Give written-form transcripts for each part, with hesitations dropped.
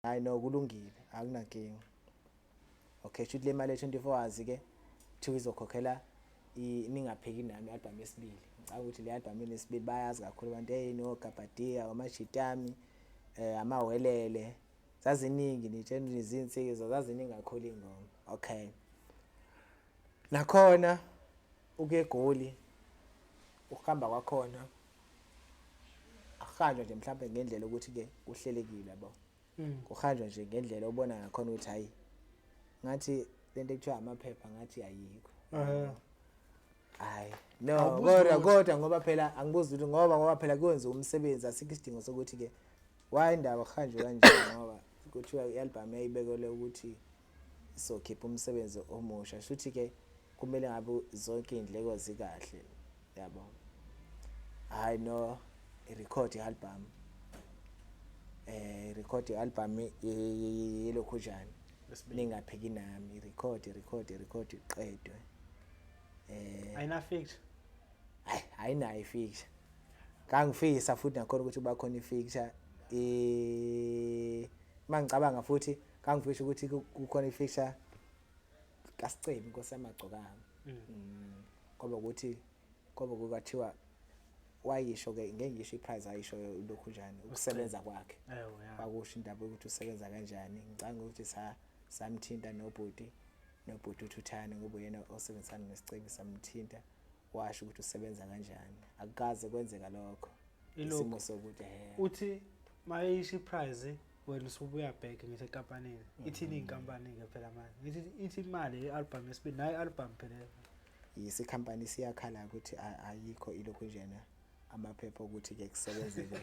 Hayi no, kulungile, akunankinga. Okay, shuthi le mali ye-24 hours ke kuthiwa izokhokhela Ningaphiki Nami, i-album yesibili. Ngicabanga ukuthi le album yesibili bayazi kakhulu abantu, hey no Gabadiya, amajitami, amawelele, zaziningi nitshena izinsizwa, zaziningi kakhulu ingoma. Okay, nakhona ukuya eGoli, ukuhamba kwakhona akuhanjwa nje mhlawumbe ngendlela ukuthi ke kuhlelekile, yabo. Kuhanjwa nje ngendlela obona ngakhona ukuthi hayi, ngathi lento ekuthiwa amaphepha ngathi ayikho. Hayi no. Awubuzi Kodwa lutho. Kodwa ngoba phela angibuzi lutho, ngoba phela kwenziwa umsebenzi, asikho isidingo sokuthi ke why indaba kuhanjwe kanje, ngoba kuthiwa i-album yayibekelwe ukuthi izokhipha umsebenzi omusha, shuthi ke kumele ngabe zonke iy'ndleko zikahle, yabo. Hayi no, i-record i-album, record i-album yelokhujana Ningaphiki Nami, i-record record record iqedwe. Ayina feature? Hayi, ayinayo i-feature. Kangifisa futhi nakhona ukuthi kuba khona i-feature, mangicabanga futhi kangifisha ukuthi kukhona i-feature kaSicebi Inkosi Yamagcokama. Ngoba ukuthi ngoba kukathiwa wayisho ke, ngeke ngisho i-price ayisho lokhu njani ukusebenza kwakhe. Ewe ya. Wakusho indaba yokuthi usebenza kanjani. Ngicabanga ukuthi sa samthinta nobhuti uThuthane, ngoba uyena osebenzisana neSicebi, samthinta washo ukuthi usebenza kanjani. Akukaze kwenzeka lokho. Ilokhu. Isimo sokuthi Uthi mayisho i-price, wena usubuya back, ngithi enkampanini ithini inkampani ke phela manje, ngithi ithi imali ye-album yesibili, nayo i-album phela. Isikhampani siyakhala ukuthi ayikho ilokhu njena amaphepha ukuthi ke kusebenzeke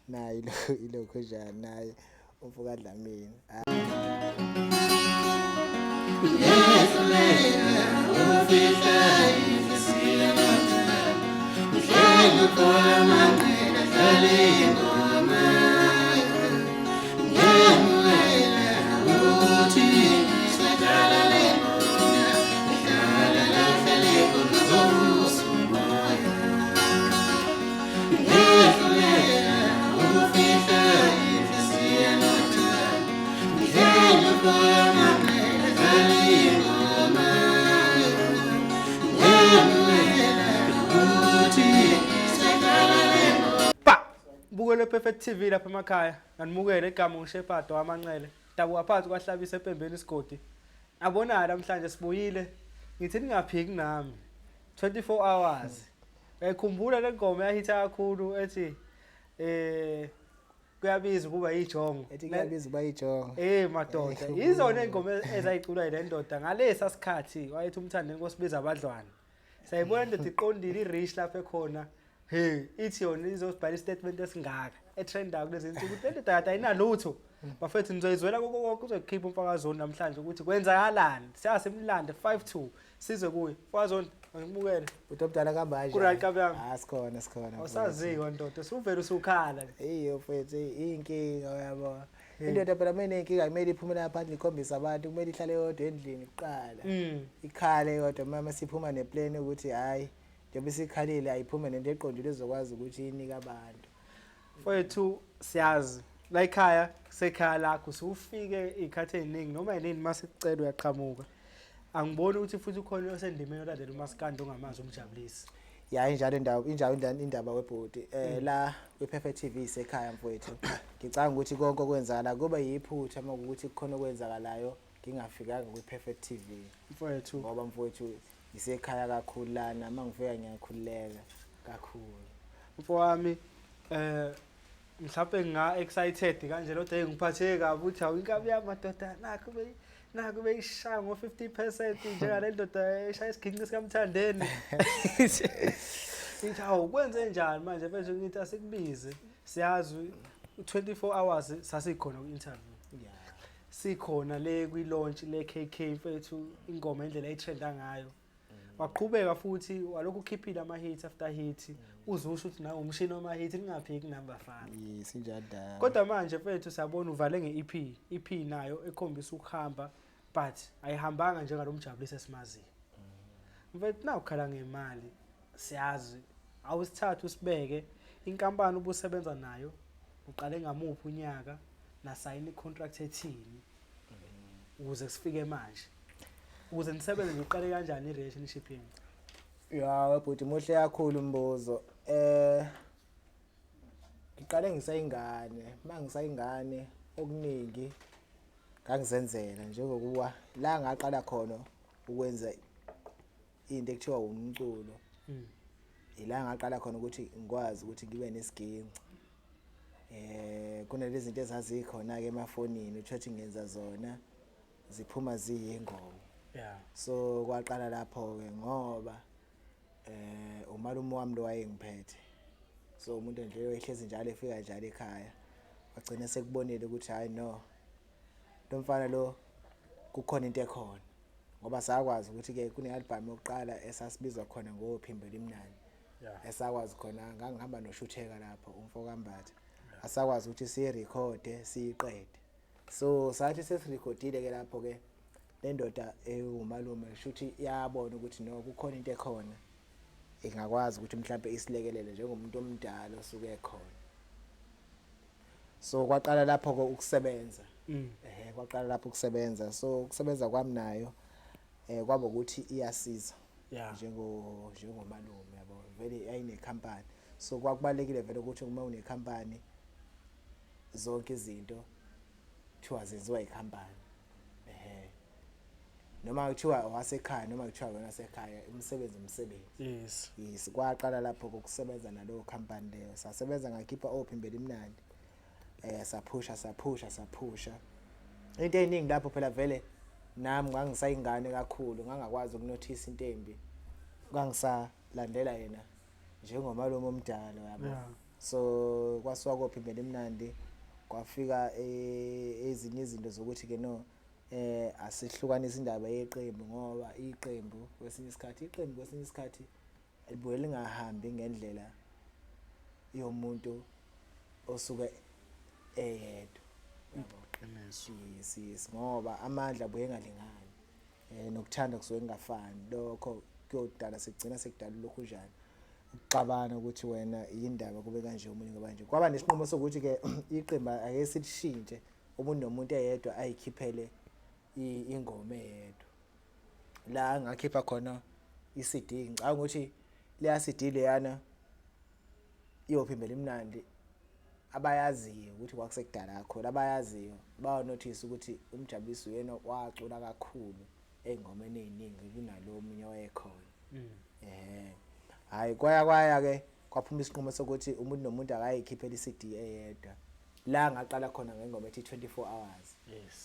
nayo ilokhu njena naye umfoka Dlamini. Ngehluleka ukufihla inhliziyo, ngihleli amanqina dlala ingoma. Ngemulela ukuthi sedlala le ngoma, ihlala lahlale kuzovusa umoya. Ngehluleka ukufihla inhliziyo, ngihleli amanqina dlala ingoma. Ngemulela ukuthi sedlala le ngoma. Pa bukele Perfect TV lapha emakhaya, nganimukele. Igama nguShepherd wamanxele, dabuka phansi kwaHlabisa ePembeni isigodi. Abonayo namhlanje sibuyile, ngithi Ningaphiki Nami 24 hours. Uyayikhumbula le ngoma yahitha kakhulu ethi kuyabiza ukuba yijongo? Ethi kuyabiza uba yijongo. Eh madoda, izona ingoma ezayiculwa yile ndoda ngalesa sikhathi wayethi uMthandeni kosibiza abadlwana. Sayibona indoda iqondile, i-rich lapho ekhona. Hey, ithi yona izosibhala i-statement esingaka etrendayo kulezi nsuku. Le ndoda kade ayinalutho. Bafethu, nizoyizwela konke konke, uzokhipha umfakazoni namhlanje ukuthi kwenzakalani. Siyasimlande 5-2 sizwe kuye. Mfakazoni, angibukele. Bhuti omdala, kuhamba kanjani? Ku-right, kabi yami. Ah, sikhona, sikhona. Awusaziwa ndoda, usuvele usukhala. Iyo mfethu, iyinkinga, uyabo. Indoda phela uma iney'nkinga kumele iphumele ngaphandle ikhombise abantu, kumele ihlale yodwa endlini kuqala. Ikhale yodwa, uma siphuma ne-plan ukuthi hhayi, njengoba isikhalile ayiphume nento eqondile ezokwazi ukuthi inike abantu. Mfowethu, siyazi la ekhaya kusekhaya lakho, usufike iy'khathi ey'ningi, noma yinini uma sikucela uyaqhamuka. Angiboni ukuthi futhi ukhona osendimeni olandela umasikandi ongamazi uMjabulisi. Ya, injalo indawo, injalo indaba webhuti. La kwi-Perfect TV isekhaya mfowethu. Ngicabanga ukuthi konke okwenzakala kube yiphutha uma kuwukuthi kukhona okwenzakalayo ngingafikanga kwi-Perfect TV. Mfowethu. Ngoba mfowethu isekhaya kakhulu lana, uma ngifika ngiyakhululeka kakhulu. Mfowami, mhlawumbe nginga excited kanje lodwa ngiphatheke kabi ukuthi awu inkabi yami madoda, nakho beyishaya ngo-50% njengale ndoda eshaya isiginci sikaMthandeni. Ngithi awu kwenze njani manje mfethu, ngithi asikubize. Siyazi 24 hours sasikhona ku-interview. Sikhona le kwi-launch le KK mfethu, ingoma indlela eyitrenda ngayo. Waqhubeka futhi walokhu ukhiphile ama-hit after hit, uzusho ukuthi nawe umshini wama-hit, Ningaphiki Number 5. Yes, injalo ndaba. Kodwa manje mfethu siyabona uvale nge-EP, EP nayo ekhombisa ukuhamba, but ayihambanga njengalo Mjabulisi esimaziyo. Mfethu, nawukhala ngemali, siyazi awusithathe usibeke inkampani ubusebenza nayo, uqale ngamuphi unyaka? Nasayina i-contract ethini ukuze sifike manje, ukuze nisebenze nje, uqale kanjani i-relationship yenu? Ya bhuti, muhle kakhulu umbuzo. Ngiqale ngisayingane, mangisayingane okuningi ngangizenzela, njengokuba la ngaqala khona ukwenza into ekuthiwa umculo. Ila ngaqala khona ukuthi ngikwazi ukuthi ngibe nesiginci. Kunalezi zinto ezazikhona ke emafonini, uthothi ngenza zona ziphuma ziyingoma. So kwaqala lapho ke, ngoba umalume wami lo wayengiphethe, so umuntu nje oyehlezi njalo efika njalo ekhaya, wagcina sekubonile ukuthi hayi no, lo mfana lo kukhona into ekhona, ngoba sakwazi ukuthi ke kune album yokuqala esasibizwa khona ngoPhimbo Elimnandi. Esakwazi khona, ngangihamba noshutheka lapho umfo kaMbatha, asakwazi ukuthi siyirekhode siyiqede. So sathi sesirekhodile ke lapho ke, le ndoda ewumalume shuthi iyabona ukuthi no, kukhona into ekhona ingakwazi ukuthi mhlambe isilekelele njengomuntu omdala osuke ekhona. So kwaqala lapho ke ukusebenza. Kwaqala lapho ukusebenza. So ukusebenza kwami nayo kwaba ukuthi iyasiza njengomalume, yabo, vele yayine company, so kwakubalekile vele ukuthi uma une company zonke izinto kuthiwa zenziwa ikhampani, noma kuthiwa wasekhaya noma kuthiwa wena wasekhaya, umsebenzi umsebenzi. Yes, kwaqala lapho ukusebenza nalowo company leyo. Sasebenza, ngakhipha oPhimbo Elimnandi, saphusha saphusha saphusha into eziningi lapho. Phela vele nami ngangisayingane kakhulu, ngangakwazi ukunothisa into embi, ngangisalandela yena njengomalume omdala, yabo. So kwasuka koPhimbo Elimnandi kwafika ezinye izinto zokuthi ke no, asihlukanise indaba yeqembu, ngoba iqembu kwesinye isikhathi libuye lingahambi ngendlela yomuntu osuke eyedwa, yabo. Qiniso. Yes, ngoba amandla abuye engalingani, nokuthanda kusuke kungafani. Lokho kuyodala sigcina sekudala lokhu njani ukuxabana, ukuthi wena yindaba kube kanje, omunye ngoba nje. Kwaba nesinqumo sokuthi ke iqembu ake silishintshe, umuntu nomuntu eyedwa ayikhiphele ingoma eyedwa. La ngakhipha khona i-CD, ngicabanga ukuthi leya CD leyana iyoPhimbo Elimnandi, abayaziyo ukuthi kwakusekudala kakhulu, abayaziyo bayanothisa ukuthi uMjabulisi uyena wacula kakhulu ey'ngomeni ey'ningi kunalo omunye owayekhona. Hayi, kwaya kwaya ke kwaphuma isinqumo sokuthi umuntu nomuntu akayikhiphela i-CD eyedwa, la ngaqala khona ngengoma ethi 24 Hours.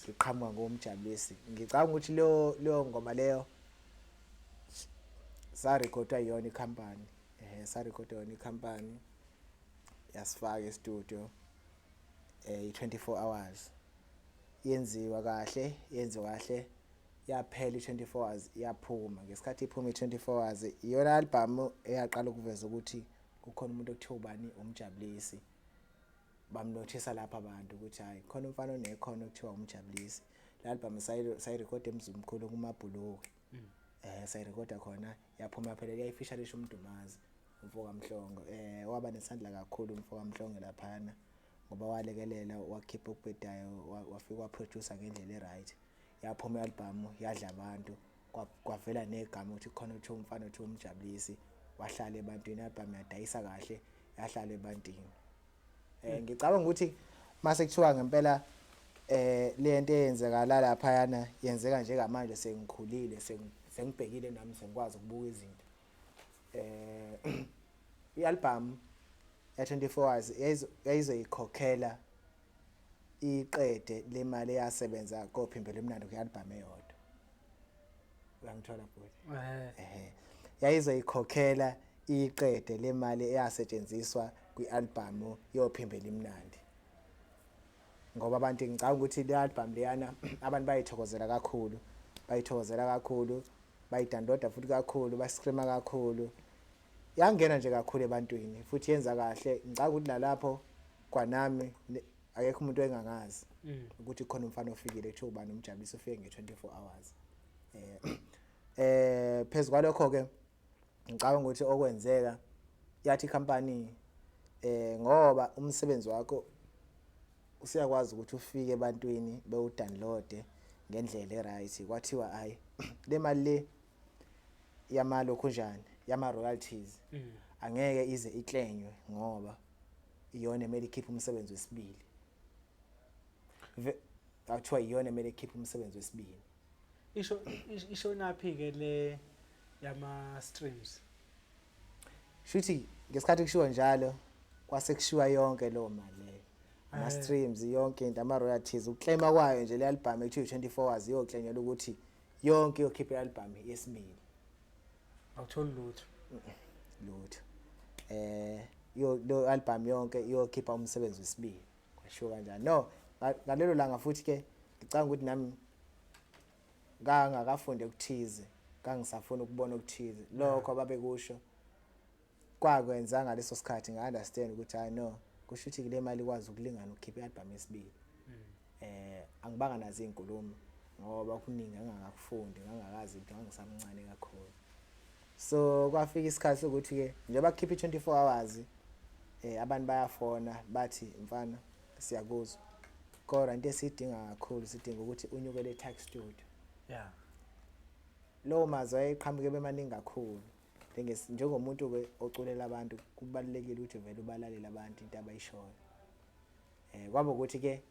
Ngiqhamuka ngoMjabulisi. Ngicabanga ukuthi leyo ngoma leyo sarekhodwa yona ikhampani, sarekhodwa yona ikhampani, yasifaka e-studio, i24 Hours yenziwa kahle, yenziwa kahle, yaphela i24 Hours yaphuma. Ngesikhathi iphuma i24 Hours, iyona album eyaqala ukuveza ukuthi kukhona umuntu okuthiwa ubani, uMjabulisi. Bamnothisa lapha abantu ukuthi hayi, khona umfana onekhono okuthiwa uMjabulisi. La album sayirekhoda eMzimkhulu kuMabhuluke, sayirekhoda khona, yaphuma phela. Yayifeaturisha uMdumazi umfo kaMhlongo, waba nesandla kakhulu umfo kaMhlongo laphana, ngoba walekelela, wakhipha okubhedayo, wafika waproducer ngendlela e-right. Yaphuma i-album, yadla abantu, kwavela negama ukuthi khona kuthiwa umfana othiwa uMjabulisi, wahlala ebantwini. I-album yadayisa kahle, yahlala ebantwini. Ngicabanga ukuthi mase kuthiwa ngempela lento eyenzekala lapha yana yenzeka njengamanje sengikhulile, sengibhekile nami, sengikwazi ukubuka izinto, i-album ya 24 Hours yayizoyikhokhela iqede le mali eyasebenza koPhimbo Elimnandi kwi-album eyodwa. Uyangithola futhi? Eh. Yayizoyikhokhela iqede le mali eyasetshenziswa kwi-album yoPhimbo Elimnandi, ngoba abantu, ngicabanga ukuthi le album leyana abantu bayithokozela kakhulu, bayithokozela kakhulu, bayidownloada futhi kakhulu, bascreama kakhulu, yangena nje kakhulu ebantwini futhi yenza kahle. Ngicabanga ukuthi nalapho kwanami akekho umuntu engangazi ukuthi khona umfana ofikile kuthiwa ubani, uMjabulisi, ufike nge-24 Hours. Phezulu kwalokho ke, ngicabanga ukuthi okwenzeka yathi company, ngoba umsebenzi wakho Usiyakwazi ukuthi ufike ebantwini bewudownloade ngendlela eright. Kwathiwa hayi, le mali le yamalokhunjani, yama royalties, angeke ize iclainywe ngoba iyona emele ikhiphe umsebenzi wesibili. Akuthiwa iyona emele ikhiphe umsebenzi wesibili. Isho ishonaphi ke le yama streams? Shuthi ngesikhathi kushiwo njalo kwase kushiwa yonke leyo mali leyo, ama streams, yonke into, ama royalties, ukuclaima kwayo nje le album ekuthiwa 24 hours iyoclainyelwa ukuthi yonke iyokhipha i-album yesibili. Awutholi lutho. Lutho. Yo lo album yonke iyokhipha umsebenzi wesibili, kwashiwo kanjani. No, ngalelo langa futhi ke ngicanga ukuthi nami ngangakafunde ukuthize, ngangisafuna ukubona okuthize lokho ababekusho kwakwenza ngaleso sikhathi nga-understand ukuthi hayi no, kusho ukuthi le mali ikwazi ukulingana ukukhipha i-album yesibili. Angibanga nazo izinkulumo ngoba kuningi engangakakufundi, ngangakazi into, ngangisamncane kakhulu. So kwafika isikhathi sokuthi ke njengoba kukhipha i-24 hours, abantu bayafona bathi, "Mfana, siyakuzwa, kodwa into esiyidinga kakhulu, sidinga ukuthi unyukele e-Tuck Studio." Lowo mazwi ayeqhamuke bemaningi kakhulu. Njengomuntu ke oculela abantu, kubalulekile ukuthi vele ubalalele abantu into abayishoyo. Kwaba ukuthi ke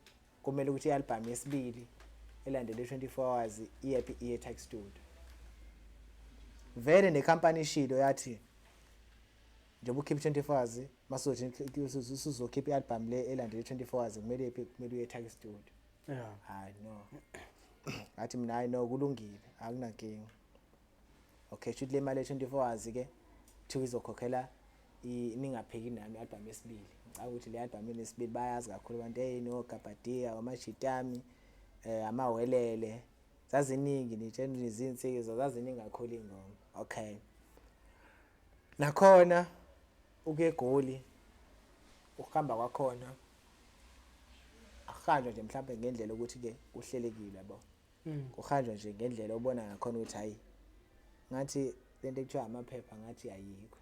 kumele ukuthi i-album yesibili elandele 24 hours iyephi? Iye Tuck Studio. Vele nekhampani ishilo yathi njengoba ukhipha 24 hours, masuzothi usuzokhipha i-album le elandele 24 hours, kumele iphi? Kumele uye Tuck Studio. Hayi no, ngathi mina, hayi no, kulungile, akunankinga. Okay, shuthi le mali ye-24 hours ke kuthiwa izokhokhela Ningapheki Nami, i-album yesibili. Ngicabanga ukuthi le album yesibili bayazi kakhulu abantu, hey no, Gabhadiya, amajitami, amawelele, zaziningi, nitshena izinsizwa, zaziningi kakhulu ingoma. Okay, nakhona ukuya eGoli, ukuhamba kwakhona akuhanjwa nje mhlawumbe ngendlela ukuthi ke kuhlelekile, yabo. Kuhanjwa nje ngendlela obona ngakhona ukuthi hayi, ngathi lento ekuthiwa amaphepha ngathi ayikho.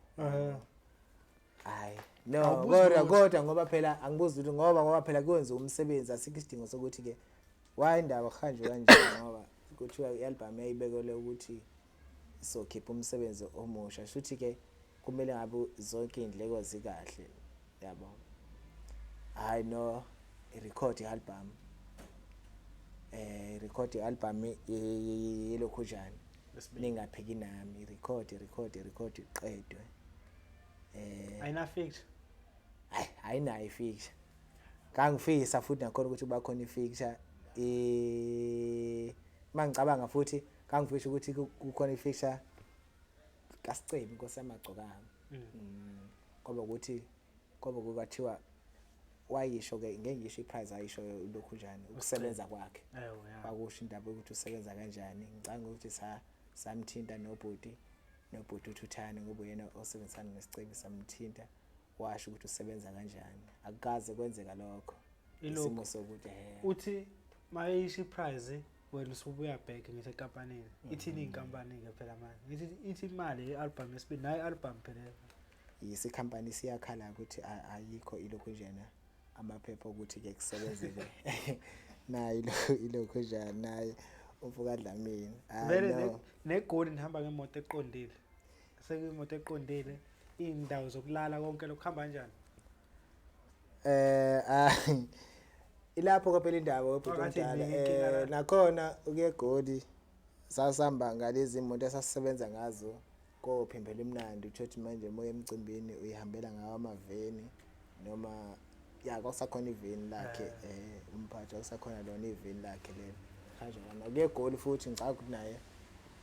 Hayi no. Awubuzi Kodwa lutho. Kodwa ngoba phela angibuzi lutho, ngoba phela kwenziwa umsebenzi, asikho isidingo sokuthi ke why indaba kuhanjwe kanje, ngoba kuthiwa i-album yayibekelwe ukuthi izokhipha umsebenzi omusha, shuthi ke kumele ngabe zonke iy'ndleko zikahle, yabo. Hayi no, i-record i-album, record i-album yelokhujana Ningapheki Nami, record record record iqedwe. Ayina feature? Hayi, ayinayo i-feature. Ngangifisa futhi nakhona ukuthi kuba khona i-feature. Mangicabanga futhi ngangifisa ukuthi kukhona i-feature kaSicebi Inkosi Yamagcokama. Kwaba ukuthi kwaba kwathiwa wayisho ke, ngeke ngisho iprice ayisho lokhu njani ukusebenza kwakhe. Ewe ya. Wakusho indaba yokuthi usebenza kanjani. Ngicabanga ukuthi sa samthinta nobhuti uThuthane, ngoba uyena osebenzisana neSicebi, samthinta washo ukuthi usebenza kanjani. Akukaze kwenzeka lokho. Ilokhu. Isimo sokuthi Uthi mayisho iprice, wena usubuya back ngithi enkampanini ithini inkampani ke phela manje? Ngithi ithi imali ye-album yesibili, nayo i-album phela. Yisikhampani siyakhala ukuthi ayikho ilokhu njena amaphepha ukuthi ke kusebenzeke nayo ilokhu njani naye umfoka Dlamini. Hayi, Vele no. neGoli nihamba ngemoto eqondile, sekuyimoto eqondile, iy'ndawo zokulala, konke lokhu kuhamba kanjani? Ilapho kwaphela indaba webhuti Phakathi omdala. iningi inkinga la. Nakhona ukuya eGoli sasihamba ngalezi moto esasisebenza ngazo kophimbela imnandi, uthothi manje moya emcimbini uyihambela ngawo amaveni, noma ya kwakusakhona iveni lakhe, umphathi kwakusakhona lona iveni lakhe lelo, kanjalo kuye eGoli. Futhi ngicabanga ukuthi naye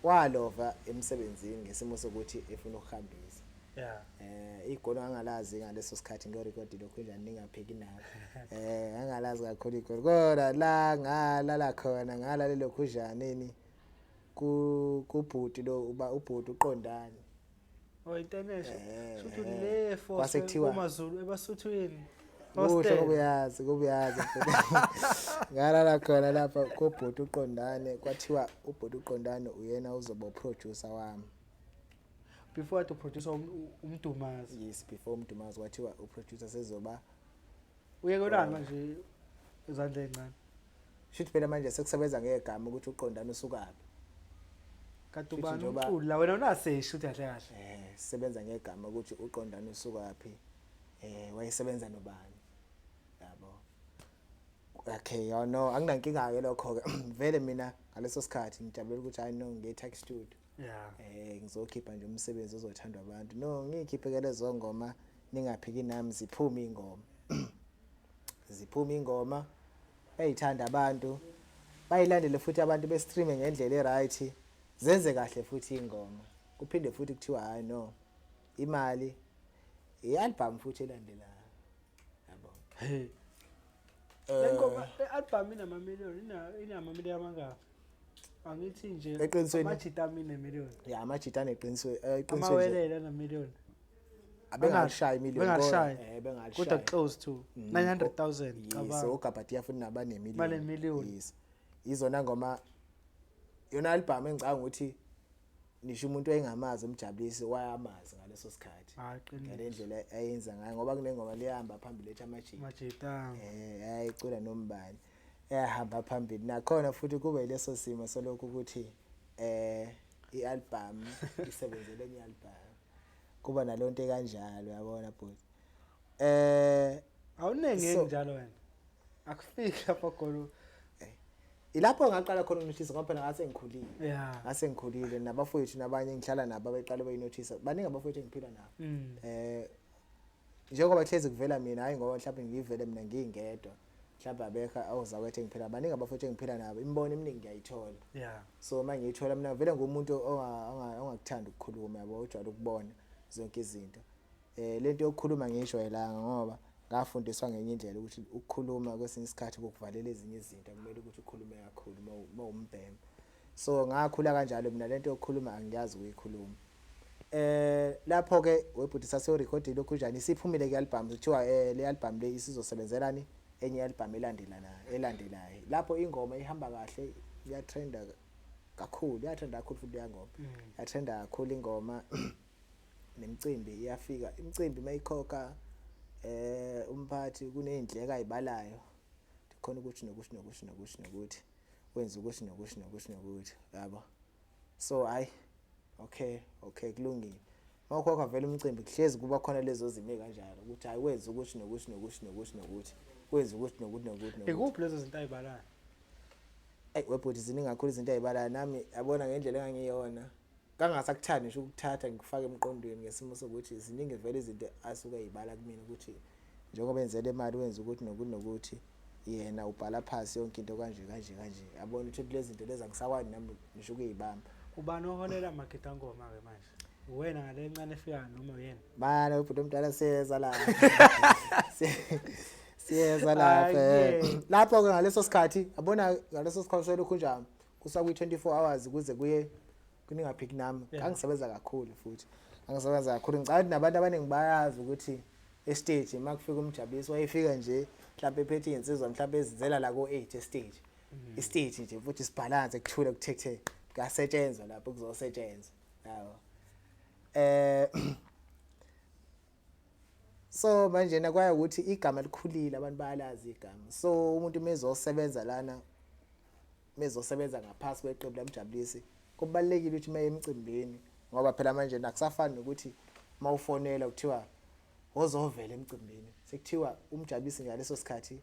walova emsebenzini ngesimo sokuthi efuna ukuhambisa. IGoli ngangalazi ngaleso sikhathi ngiyorekhodi lokhu njani Ningapheki Nami. Ngangalazi kakhulu iGoli, kodwa la ngalala khona ngalale lokhu njanini kubhuti lo, uba ubhuti uqondani. Oh, international. Shuthi le force Kwase kuthiwa- kumaZulu ebasuthwini. Kusho Hostel. kubuyazi kubuyazi, ngalala khona lapha kubhuti uqondane, kwathiwa ubhuti uqondane uyena uzoba uproducer wami. Before to produce uMdumazi. Yes, before uMdumazi, kwathiwa uproducer sezoba Uyekelani manje? Izandla ezincane. Shuthi phela manje sekusebenza ngegama ukuthi uqondana usukaphi. Kanti Shuthi ubani njengoba- umculi la wena unaseshi uthi kahle kahle. Sebenza ngegama ukuthi uqondana usukaphi. Wayesebenza nobani. Yabo. Okay, ya no, anginankinga ke lokho ke. Vele mina ngaleso sikhathi ngijabulela ukuthi hayi no ngiye Tech Studio. Ngizokhipha nje umsebenzi ozothandwa abantu. No, ngikhiphe ke lezo ngoma ningaphiki nami ziphume ingoma. Ziphuma ingoma bayithanda abantu bayilandele futhi abantu be-streame ngendlela e-right zenze kahle futhi ingoma kuphinde futhi kuthiwa hayi no imali i-album futhi elandelayo yabo. Hey. Le ngoma le album inama million inama million amangaki? Angithi nje Eqinisweni- amajita amine million. Ya amajita aneqiniso iqiniso nje Amawelele ana million. abengalishaya imillion Bengalishaya. Bengalishaya. Kodwa close to 900,000 Yes, cabanga. ogabhadiya futhi nabanemillion. Bane million. Yes. Izona ngoma yona album engicabanga ukuthi nisho umuntu engamazi umjabulisi wayamazi ngaleso sikhathi. Hayi qiniso. Ngale ndlela ayenza ngayo ngoba kunengoma leyahamba phambili ethi amajita. Majita. Ayicula nombani. Eyahamba phambili nakhona futhi kube leso simo solokhu ukuthi i-album isebenzele enye i-album. Kuba nalonto kanjalo uyabona bhuti. Awunenge njalo wena. Akufiki lapho khona. Ilapho ngaqala khona ukunothisa ngoba phela ngase ngikhulile. Ngase ngikhulile nabafowethu nabanye engihlala nabo abeqala beyinothisa. Baningi abafowethu engiphila nabo. Njengoba hlezi kuvela mina hayi ngoba mhlawumbe ngivele mina ngingedwa. Mhlawumbe abekho ozakwethu engiphila baningi abafowethu engiphila nabo. Imibono eminingi ngiyayithola. So mangiyithola mina vele ngumuntu ongakuthanda ukukhuluma yabo, ujwayele ukubona zonke izinto. Lento yokukhuluma ngiyijwayelanga ngoba ngafundiswa ngenye indlela ukuthi ukukhuluma kwesinye isikhathi kukuvalela ezinye izinto, akumele ukuthi ukhulume kakhulu uma umbhema. So ngakhula kanjalo mina lento yokukhuluma angiyazi ukuyikhuluma. Lapho ke webhuti saseyorekhodile lokhu njani isiphumile ke album kuthiwa le album le isizosebenzelani enye album elandelanayo elandelayo. Lapho ingoma ihamba kahle iyatrenda kakhulu, iyatrenda kakhulu futhi leya ngoma. Iyatrenda kakhulu ingoma. Nemicimbi iyafika, imicimbi mayikhokha umphathi kuneyindleko ayibalayo. Khona ukuthi nokuthi nokuthi nokuthi nokuthi wenza ukuthi nokuthi nokuthi nokuthi yabo. So hayi okay okay kulungile. Mawukhokha vele umcimbi kuhlezi kuba khona lezo zimo kanjalo ukuthi hayi wenza ukuthi nokuthi nokuthi nokuthi nokuthi wenza ukuthi nokuthi nokuthi nokuthi. Ikuphi lezo zinto ayibalayo? Ey webhuti ziningi kakhulu izinto ayibalayo nami yabona ngendlela engangiyona. Kangasakuthandi nje ukuthatha ngikufake emqondweni ngesimo sokuthi ziningi vele izinto asuke eyibala kumina ukuthi njengoba enzele imali wenza ukuthi nokuthi nokuthi yena ubhala phansi yonke into kanje kanje kanje yabona ukuthi lezi zinto lezi angisakwazi nami ngisho ukuyibamba. Ubani oholela amagida ngoma ke manje? Wena ngale encane efika noma uyena? Bana ubhuti omdala siyeza la. Siyeza lapha. Lapho ke ngaleso sikhathi yabona ngaleso sikhathi selokhu njani kusakwi 24 hours kuze kuye kuningaphiki nami. Ngangisebenza kakhulu futhi. Ngangisebenza kakhulu ngicabanga nabantu abaningi bayazi ukuthi estage makufika umjabulisi wayefika nje mhlawumbe ephethe insizwa mhlawumbe ezinzela la ko 8 estage. Istage nje futhi sibalance kuthule kuthethe kuyasetshenzwa lapho kuzosetshenzwa. Yabo. So manje nakwaya ukuthi igama likhulile abantu bayalazi igama. So umuntu mezosebenza lana mezosebenza ngaphansi kweqembu lamjabulisi kubalekile ukuthi maye emcimbini ngoba phela manje nakusafani nokuthi mawufonela kuthiwa ozovela emcimbini sekuthiwa umjabulisi ngaleso sikhathi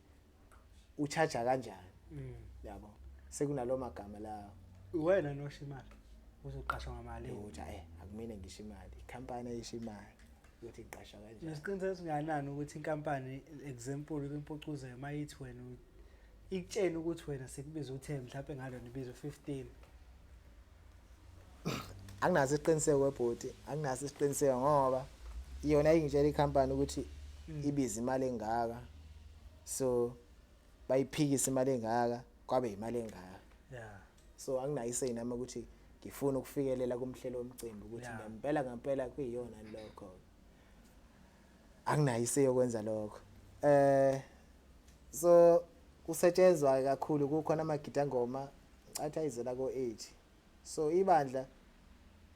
ucharge kanjani. Yabo sekunalo magama la wena nosho imali uzoqashwa ngamali ukuthi akumele ngisho imali ikhampani ayisho imali ukuthi iqashwa kanjani. Nesiqiniseko singanani ukuthi inkampani example kwimpucuzo mayithi wena ikutshena ukuthi wena sikubiza u10 mhlawumbe ngalona ibizo 15. Anginaso isiqiniseko webhoti, anginaso isiqiniseko ngoba iyona ingitshela ikhampani ukuthi ibiza imali engaka. So bayiphikisa imali engaka kwabe imali engaka. So anginayo isay nami ukuthi ngifuna ukufikelela kumhlelo womcimbi ukuthi ngempela ngempela kuyiyona lokho. Anginayo isay yokwenza lokho. So kusetshenzwa kakhulu kukhona amagida ngoma ngicatha izela ko 8. So ibandla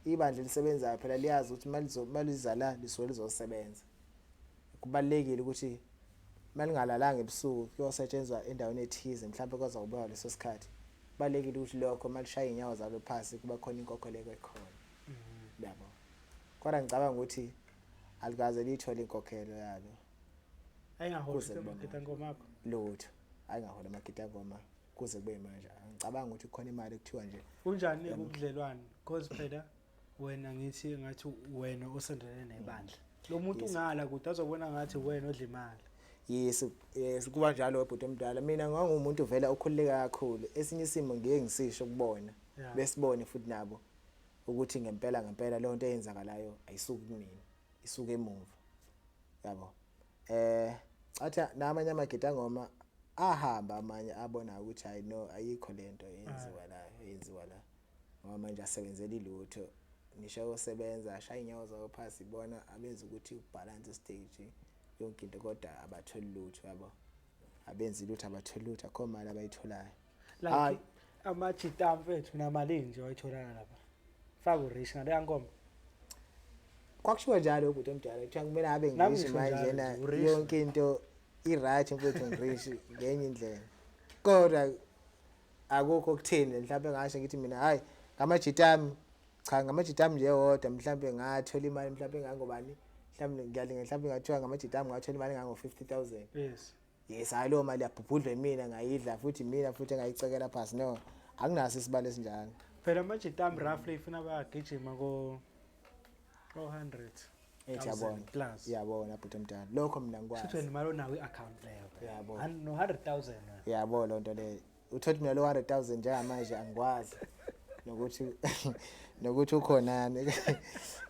lisebenzayo phela liyazi ukuthi malizala lisuke lizosebenza. Kubalekile ukuthi Malingalalanga ebusuku kuyosetshenzwa endaweni ethize mhlawumbe kwazokubuka leso sikhathi. Kubalekile ukuthi lokho malishaya inyawo zalo phansi kuba khona inkokheleko ekhona. Yabo. Kodwa ngicabanga ukuthi alikaze liyithole inkokhelo yalo. Ayingaholi Kuze kube amagidangoma akho. Lutho. Ayingaholi amagidangoma kuze kube manje. Ngicabanga ukuthi kukhona imali ekuthiwa nje Kunjani ubudlelwane? Because phela wena ngithi ngathi wena osondelene nebandla. Lo muntu ungala kude azobona ngathi wena odla imali. Yes, yes, kuba njalo bhuti omdala. Mina ngangumuntu vele okhululeka kakhulu. Esinye isimo ngiye ngisisho kubona. Besibone futhi nabo ukuthi ngempela ngempela leyo nto eyenzakalayo ayisuki kumina, isuka emuva. Yabo. Catha namanye amagidangoma ahamba amanye abona ukuthi hayi no ayikho lento eyenziwa la, eyenziwa la. Ngoba manje asebenzeli lutho. Ngisho osebenza ashaya inyawo zawo phansi bona abenza ukuthi ubalance stage yonke into kodwa abatholi lutho yabo. Abenzi lutho, abatholi lutho, akho mali abayitholayo. Like amajita mfethu namali nje wayitholana lapha. Faka urich ngale ngoma. Kwakushiwo njalo ubhuti omdala kuthiwa kumele abe Nami ngirish ngisho manje njalo na nje, urich. yonke into i-right mfethu ngirish ngenye indlela. Kodwa akukho kuthini mhlawumbe ngasho ngithi mina hayi ngamajita ami cha ngamajita ami nje wodwa mhlawumbe ngathola imali mhlawumbe ngangobani mhlawumbe ngiyalinga mhlawumbe ngathiwa ngamajita ami ngathola imali ngango 50000. Yes. Yes, hayi leyo mali yabhubhudlwa imina ngayidla futhi mina futhi engayicekela phansi. No, akunaso isibalo esinjalo. Phela amajita ami roughly ifuna bayagijima ko 400. Ethi yabona. Plus. Yabona bhuti omdala. Lokho mina Shuthi ngikwazi. wena imali onayo i-account leyo. Yabo. No 100,000 wena. Yabo lonto leyo. Uthothi mina lo 100,000 njengamanje angikwazi nokuthi nokuthi ukhonani.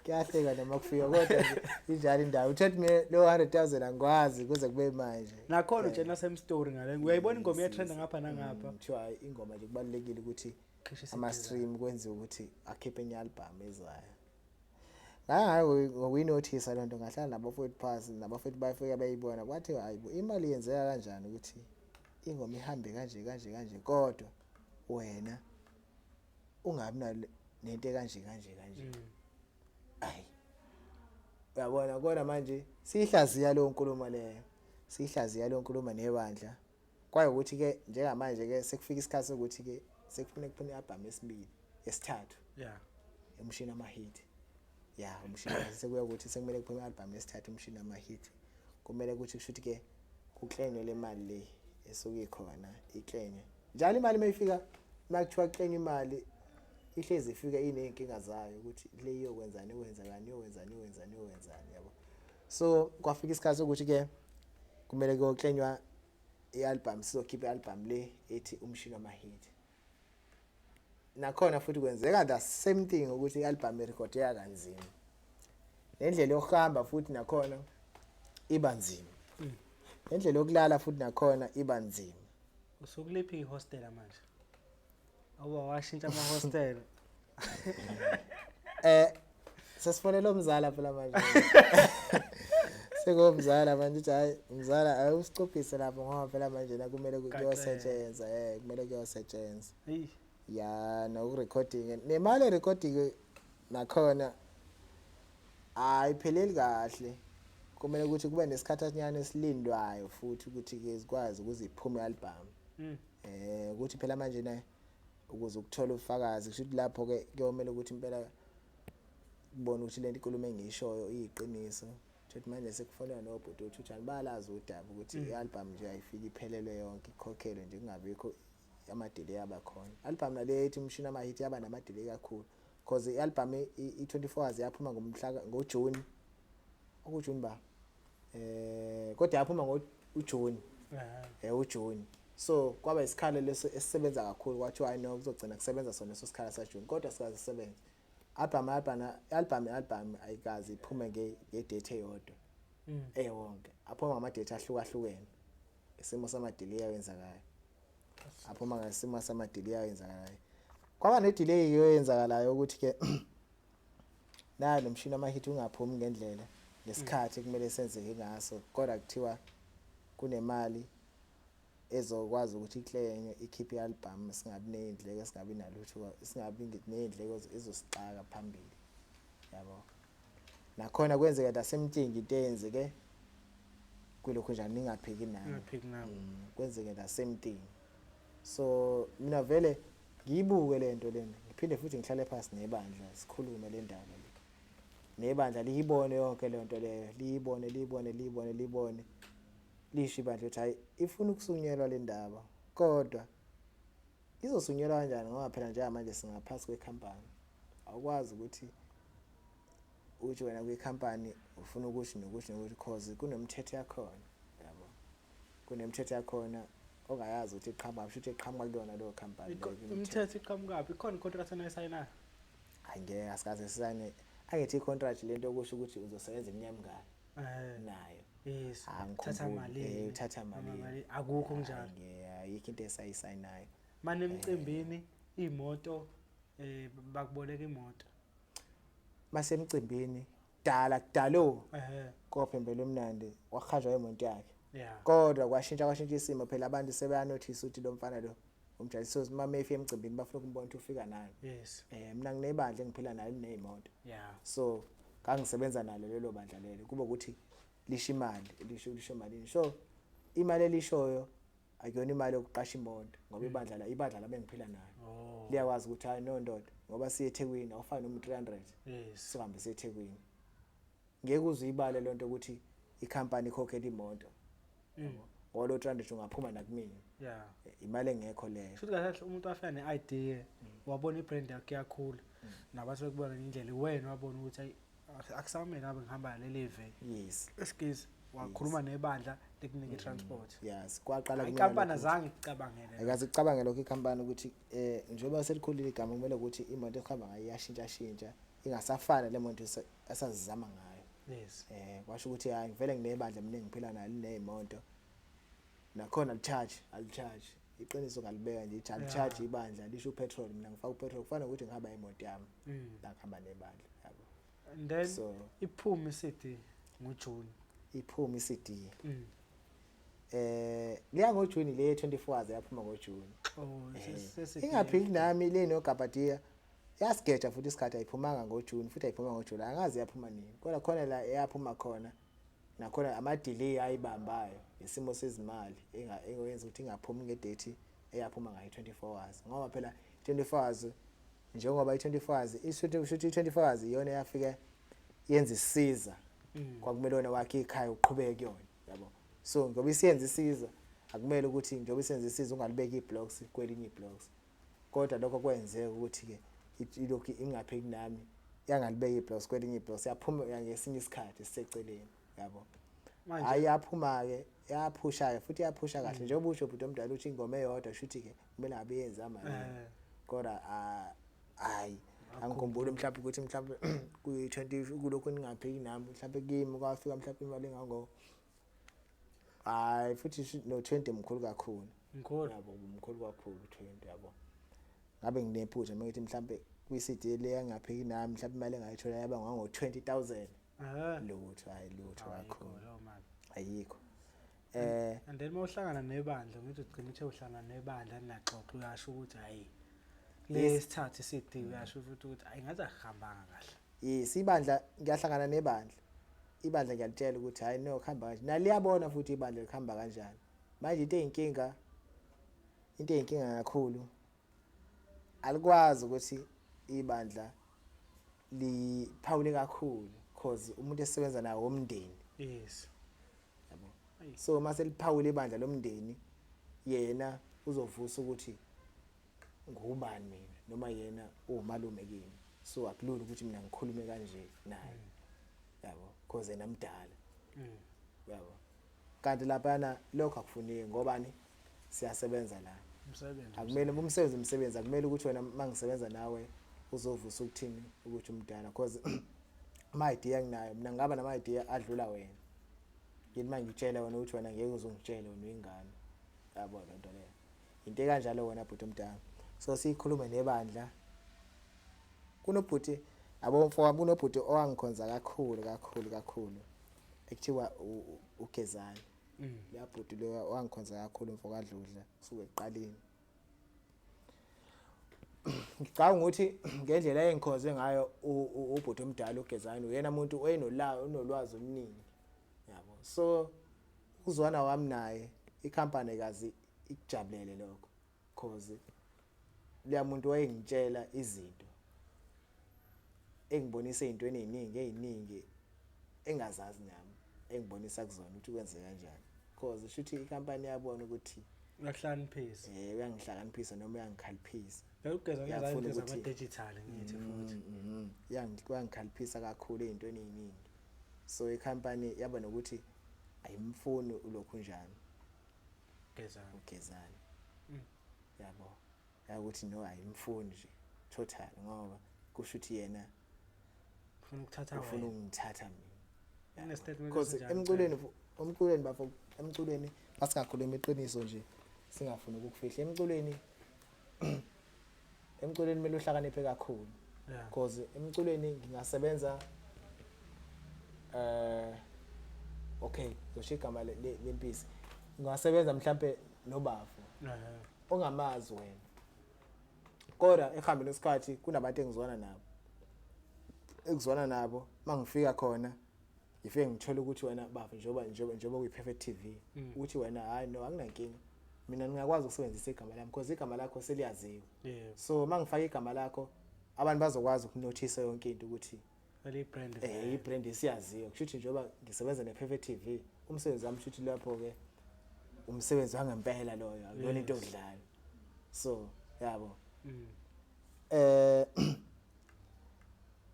Kuyahleka noma kufika kodwa nje injalo indawo. Uthothi mina lo 100,000 angikwazi kuze kube manje. Nakhona utshena same story ngale. Uyayibona ingoma iyatrenda ngapha nangapha. Kuthiwa ingoma nje kubalulekile ukuthi Khishisa ama stream kwenziwe ukuthi akhiphe enye album ezayo. Ngaye ngokuyinothisa lento ngahlala nabafowethu phansi nabafowethu bayafika bayibona kwathi hayibo imali yenzeka kanjani ukuthi ingoma ihambe kanje kanje kanje kodwa wena ungabi nento kanje kanje kanje. Ayi. Uyabona kodwa manje sihlaziya leyo nkulumo leyo. Sihlaziya leyo nkulumo nebandla. Kwaye ukuthi ke njengamanje ke sekufika isikhathi sokuthi ke sekufuneka kuphume i-album yesibili, yesithathu. Yeah. Umshini amahit. Yeah, umshini sekuya ukuthi sekumele kuphume i-album yesithathu umshini amahit. Kumele ukuthi kushuthi ke kuklenywe le mali le esuke ikhona, iklenywe. Njalo imali mayifika makuthiwa klenywe imali ihlezi ifika ineyinkinga zayo ukuthi le iyokwenzani, iyokwenzakani, iyokwenzani, iyokwenzani, iyokwenzani yabo. So kwafika isikhathi sokuthi ke kumele kuyoklenywa i-album, sizokhipha i-album le ethi umshini wamahit. Nakhona futhi kwenzeka the same thing ukuthi i-album irekhodeka kanzima. Nendlela yokuhamba futhi nakhona iba nzima. Nendlela yokulala futhi nakhona iba nzima. Usukuliphi ihostel manje? Awuba washintsha ama-hostel. Sesifonela umzala phela manje. Sengomzala manje uthi hayi mzala awusicophise lapho ngoba phela manje la kumele kuyosetshenzwa, kumele kuyosetshenzwa. Hey. Ya no recording nemali recording nakhona ayipheleli kahle. Kumele ukuthi kube nesikhathi esinyane esilindwayo futhi ukuthi ke sikwazi ukuze iphume album. Ukuthi phela manje na ukuze ukuthola ubufakazi kusho ukuthi lapho ke kuyomela ukuthi impela kubona ukuthi lento inkulumo engishoyo iyiqiniso. Ukuthi manje sekufonela nobhuti uthi uthani balazi udaba ukuthi i-album nje ayifiki iphelelwe yonke ikhokhelwe nje kungabikho ama-delay abakhona. Album nale ethi umshini amahit yaba nama-delay kakhulu because i-album i-24 hours yaphuma ngomhla ngoJune. OkuJune ba? Kodwa yaphuma ngoJune. uJune. So kwaba isikhala leso esisebenza kakhulu kwathiwa I know kuzogcina kusebenza sona leso sikhala saJune kodwa sikaze sisebenze. Album album album album ayikaze iphume nge-date eyodwa. Eyonke. Aphuma ngama date ahlukahlukene. Isimo sama-delay ayenzakalayo. Aphuma ngesimo sama-delay ayenzakalayo. Kwaba ne-delay eyenzakalayo ukuthi ke nayo nomshini amahit ungaphumi ngendlela ngesikhathi kumele senzeke ngaso kodwa kuthiwa kunemali ezokwazi ukuthi iklenywe ikhiphe i-album singabi nezindleko singabi nalutho singabi nezindleko ezosixaka phambili yabo. Nakhona kwenzeka nasemtingi into eyenzeke Kulokhu njani ningaphiki nami. Ningaphiki nami. Kwenzeke the same thing. So mina vele ngiyibuke lento lena, ngiphinde futhi ngihlale phansi nebandla sikhulume le ndaba le. Nebandla liyibone yonke le nto leyo, liyibone liyibone liyibone liyibone. Lisho ibandla ukuthi hayi ifuna ukusunyelwa le ndaba kodwa izosunyelwa kanjani ngoba phela njengamanje singaphansi kwekhampani. Awukwazi ukuthi uthi wena kwikhampani ufuna ukuthi nokuthi nokuthi cause kunemithetho yakhona yabo. Kunemithetho yakhona ongayazi ukuthi iqhamuka kusho ukuthi iqhamuka kuyona leyo khampani. Imithetho iqhamukaphi? Ikhona i-contract enayisayinayo? Hayi ngeke asikaze sisayine. Angithi i-contract lento okusho ukuthi uzosebenza iminyaka emingaki nayo. Yes. Angikhumbuli. Thatha malini? Uthatha malini. Malini. Akukho kunjalo. Ngeke ayikho into esayisayinayo. Mane emcimbini imoto bakuboleka imoto. Masemcimbini dala kudalo kophembela umnandi wahanjwa imoto yakhe. Kodwa kwashintsha isimo phela abantu sebeyanothisa ukuthi lo mfana lo umjali so mama efika emcimbini bafuna ukumbona ukuthi ufika nani. Yes. Mina nginebandla engiphila nalo linezimoto. So ngangisebenza nalo lelo bandla lelo kube ukuthi lisho imali lisho malini. So imali elishoyo akuyona imali yokuqasha imoto ngoba ibandla la ibandla la bengiphila nalo. Liyakwazi ukuthi hayi no ndoda ngoba siye eThekwini awufani noma 300. Yes. Sihambe siye eThekwini. Ngeke uze uyibale lonto ukuthi ikhampani ikhokhela imoto. Ngoba lo 300 ungaphuma nakumina. Imali engekho leyo. Futhi kahle umuntu afika ne-idea wabona ibrand yakhe iyakhula. Nabantu bekubona ngendlela wena wabona ukuthi akusamele abe ngihamba leli ve. Yes. Excuse wakhuluma nebandla likunika i-transport. Yes, kwaqala kumina. Inkampani azange icabangele. Akaze icabangele lokho ikhampani ukuthi njengoba selikhulile igama kumele ukuthi imoto ehamba ngayo iyashintsha shintsha ingasafana le moto esazizama ngayo. Yes. Kwasho ukuthi hayi ngivele nginebandla mina engiphila nalo linezimoto. Nakhona alicharge, alicharge. Iqiniso ngalibeka nje alicharge ibandla lisho upetrol mina ngifaka upetrol kufana ukuthi ngihamba imoto yami. La ngihamba nebandla yabo. And then so iphuma iCD ngoJune. Iphuma iCD. Liya ngoJune le 24 hours yaphuma ngoJune. Oh, ingaphiki nami le noGabadia yasigeja futhi isikhathi ayiphumanga ngoJune futhi ayiphuma ngoJuly angazi yaphuma nini. Kodwa khona la eyaphuma khona nakhona ama delay ayibambayo isimo sezimali engayenza ukuthi ingaphumi ngedate eyaphuma ngayo 24 hours ngoba phela 24 hours njengoba i24 hours ishuthi i24 hours iyona eyafika yenza isiza kwakumele wena wakhe ikhaya uqhubeke kuyona yabo. So ngoba isiyenza isiza akumele ukuthi njengoba isenza isiza ungalibeki iblocks kwelinye iblocks kodwa lokho kwenzeka ukuthi ke ilokhu ingapheki nami yangalibeki iblocks kwelinye iblocks yaphuma ngesinye isikhathi siseceleni yabo. Hayi yaphuma ke yaphusha ke futhi yaphusha kahle njengoba usho bhuti omdala uthi ingoma eyodwa shuthi ke kumele abe yenza mali kodwa hayi angikhumbuli mhlawumbe ukuthi mhlawumbe kuyi 20 kulokhu ningapheki nami mhlawumbe kimi kwafika mhlawumbe imali engango hayi futhi no 20 mkhulu kakhulu mkhulu yabo mkhulu kakhulu 20 yabo. Ngabe nginephutha manje mhlawumbe kwi CD le yangapheki nami mhlawumbe imali engayithola yaba ngango 20000. Lutho hayi lutho kakhulu ayikho. And then mawuhlangana nebandla ngithi ugcina uthe uhlangana nebandla ninaxoxa uyasho ukuthi hayi lesithathu CD uyasho futhi ukuthi ayingathi akuhambanga kahle. Yes, ibandla ngiyahlangana nebandla. Ibandla ngiyalitshela ukuthi hayi no kuhamba kanje. Naliyabona futhi ibandla likhamba kanjani. Manje into eyinkinga kakhulu alikwazi ukuthi ibandla liphawule kakhulu because umuntu esebenza nawo umndeni. Yes. Yabo. So mase liphawule ibandla lomndeni yena uzovusa ukuthi ngubani mina noma yena umalume kimi. So akulula ukuthi mina ngikhulume kanje naye. Yabo, because yena mdala. Yabo. Kanti lapha lokho akufuneki ngobani siyasebenza la. Umsebenzi. Akumele umsebenzi akumele ukuthi wena mangisebenza nawe uzovusa ukuthini ukuthi umdala because ama idea nginayo mina ngaba nama idea adlula wena. Yini mangitshela wena ukuthi wena ngeke uzongitshela wena uyingane. Yabo lento leyo. Into kanjalo wena bhuti omdala. So sikhulume nebandla. Kunobhuti abo mfowami kunobhuti owangikhonza kakhulu kakhulu kakhulu ekuthiwa uGezani. Yabhuti lo wangikhonza kakhulu mfo kaDludla suke ekuqaleni. Ngicabanga ukuthi ngendlela engikhonze ngayo ubhuti omdala uGezani uyena umuntu onolwazi oluningi yabo. So Uzwana wami naye ikhampani kazi ikujabulele lokho cause leya muntu wayengitshela izinto engibonisa ezintweni eziningi eziningi engazazi nami engibonisa kuzona ukuthi kwenze kanjani cause shuthi ikhampani yabona ukuthi uyakuhlaniphisa uyangihlakaniphisa noma uyangikhaliphisa. Ugeza Uyafuna ngezinto ukuthi- zama-digital ngithi futhi. Uyangikhalipisa kakhulu ey'ntweni ey'ningi. So ikhampani yaba nokuthi ayimfuni ulokhu njani Gezani. uGezani. Yabo. Yakuthi no ayimfuni nje total ngoba kusho ukuthi yena Ufuna ukuthatha ufuna wena. ukungithatha mina. Une-statement Because esinjani? emculweni emculweni bafo emculweni masingakhuluma iqiniso nje singafuni ukukufihla emculweni emculweni kumele uhlakaniphe kakhulu. Because emculweni ngingasebenza okay ngizosho igama lempisi ngingasebenza mhlambe nobafo ongamazi wena kodwa ekuhambeni kwesikhathi kunabantu engizwana nabo mangifika khona ngifike ngithole ukuthi wena bafo njengoba kuyi-Perfect TV ukuthi wena hayi no anginankinga mina ngingakwazi ukusebenzisa igama lami because igama lakho seliyaziwa. So mangifaka igama lakho abantu bazokwazi ukunothisa yonke into ukuthi Vele i-brand. I-brand isiyaziwa kusho ukuthi njengoba ngisebenza ne-Perfect TV umsebenzi wami shuthi lapho ke umsebenzi wangempela loyo akuyona into yokudlala. So yabo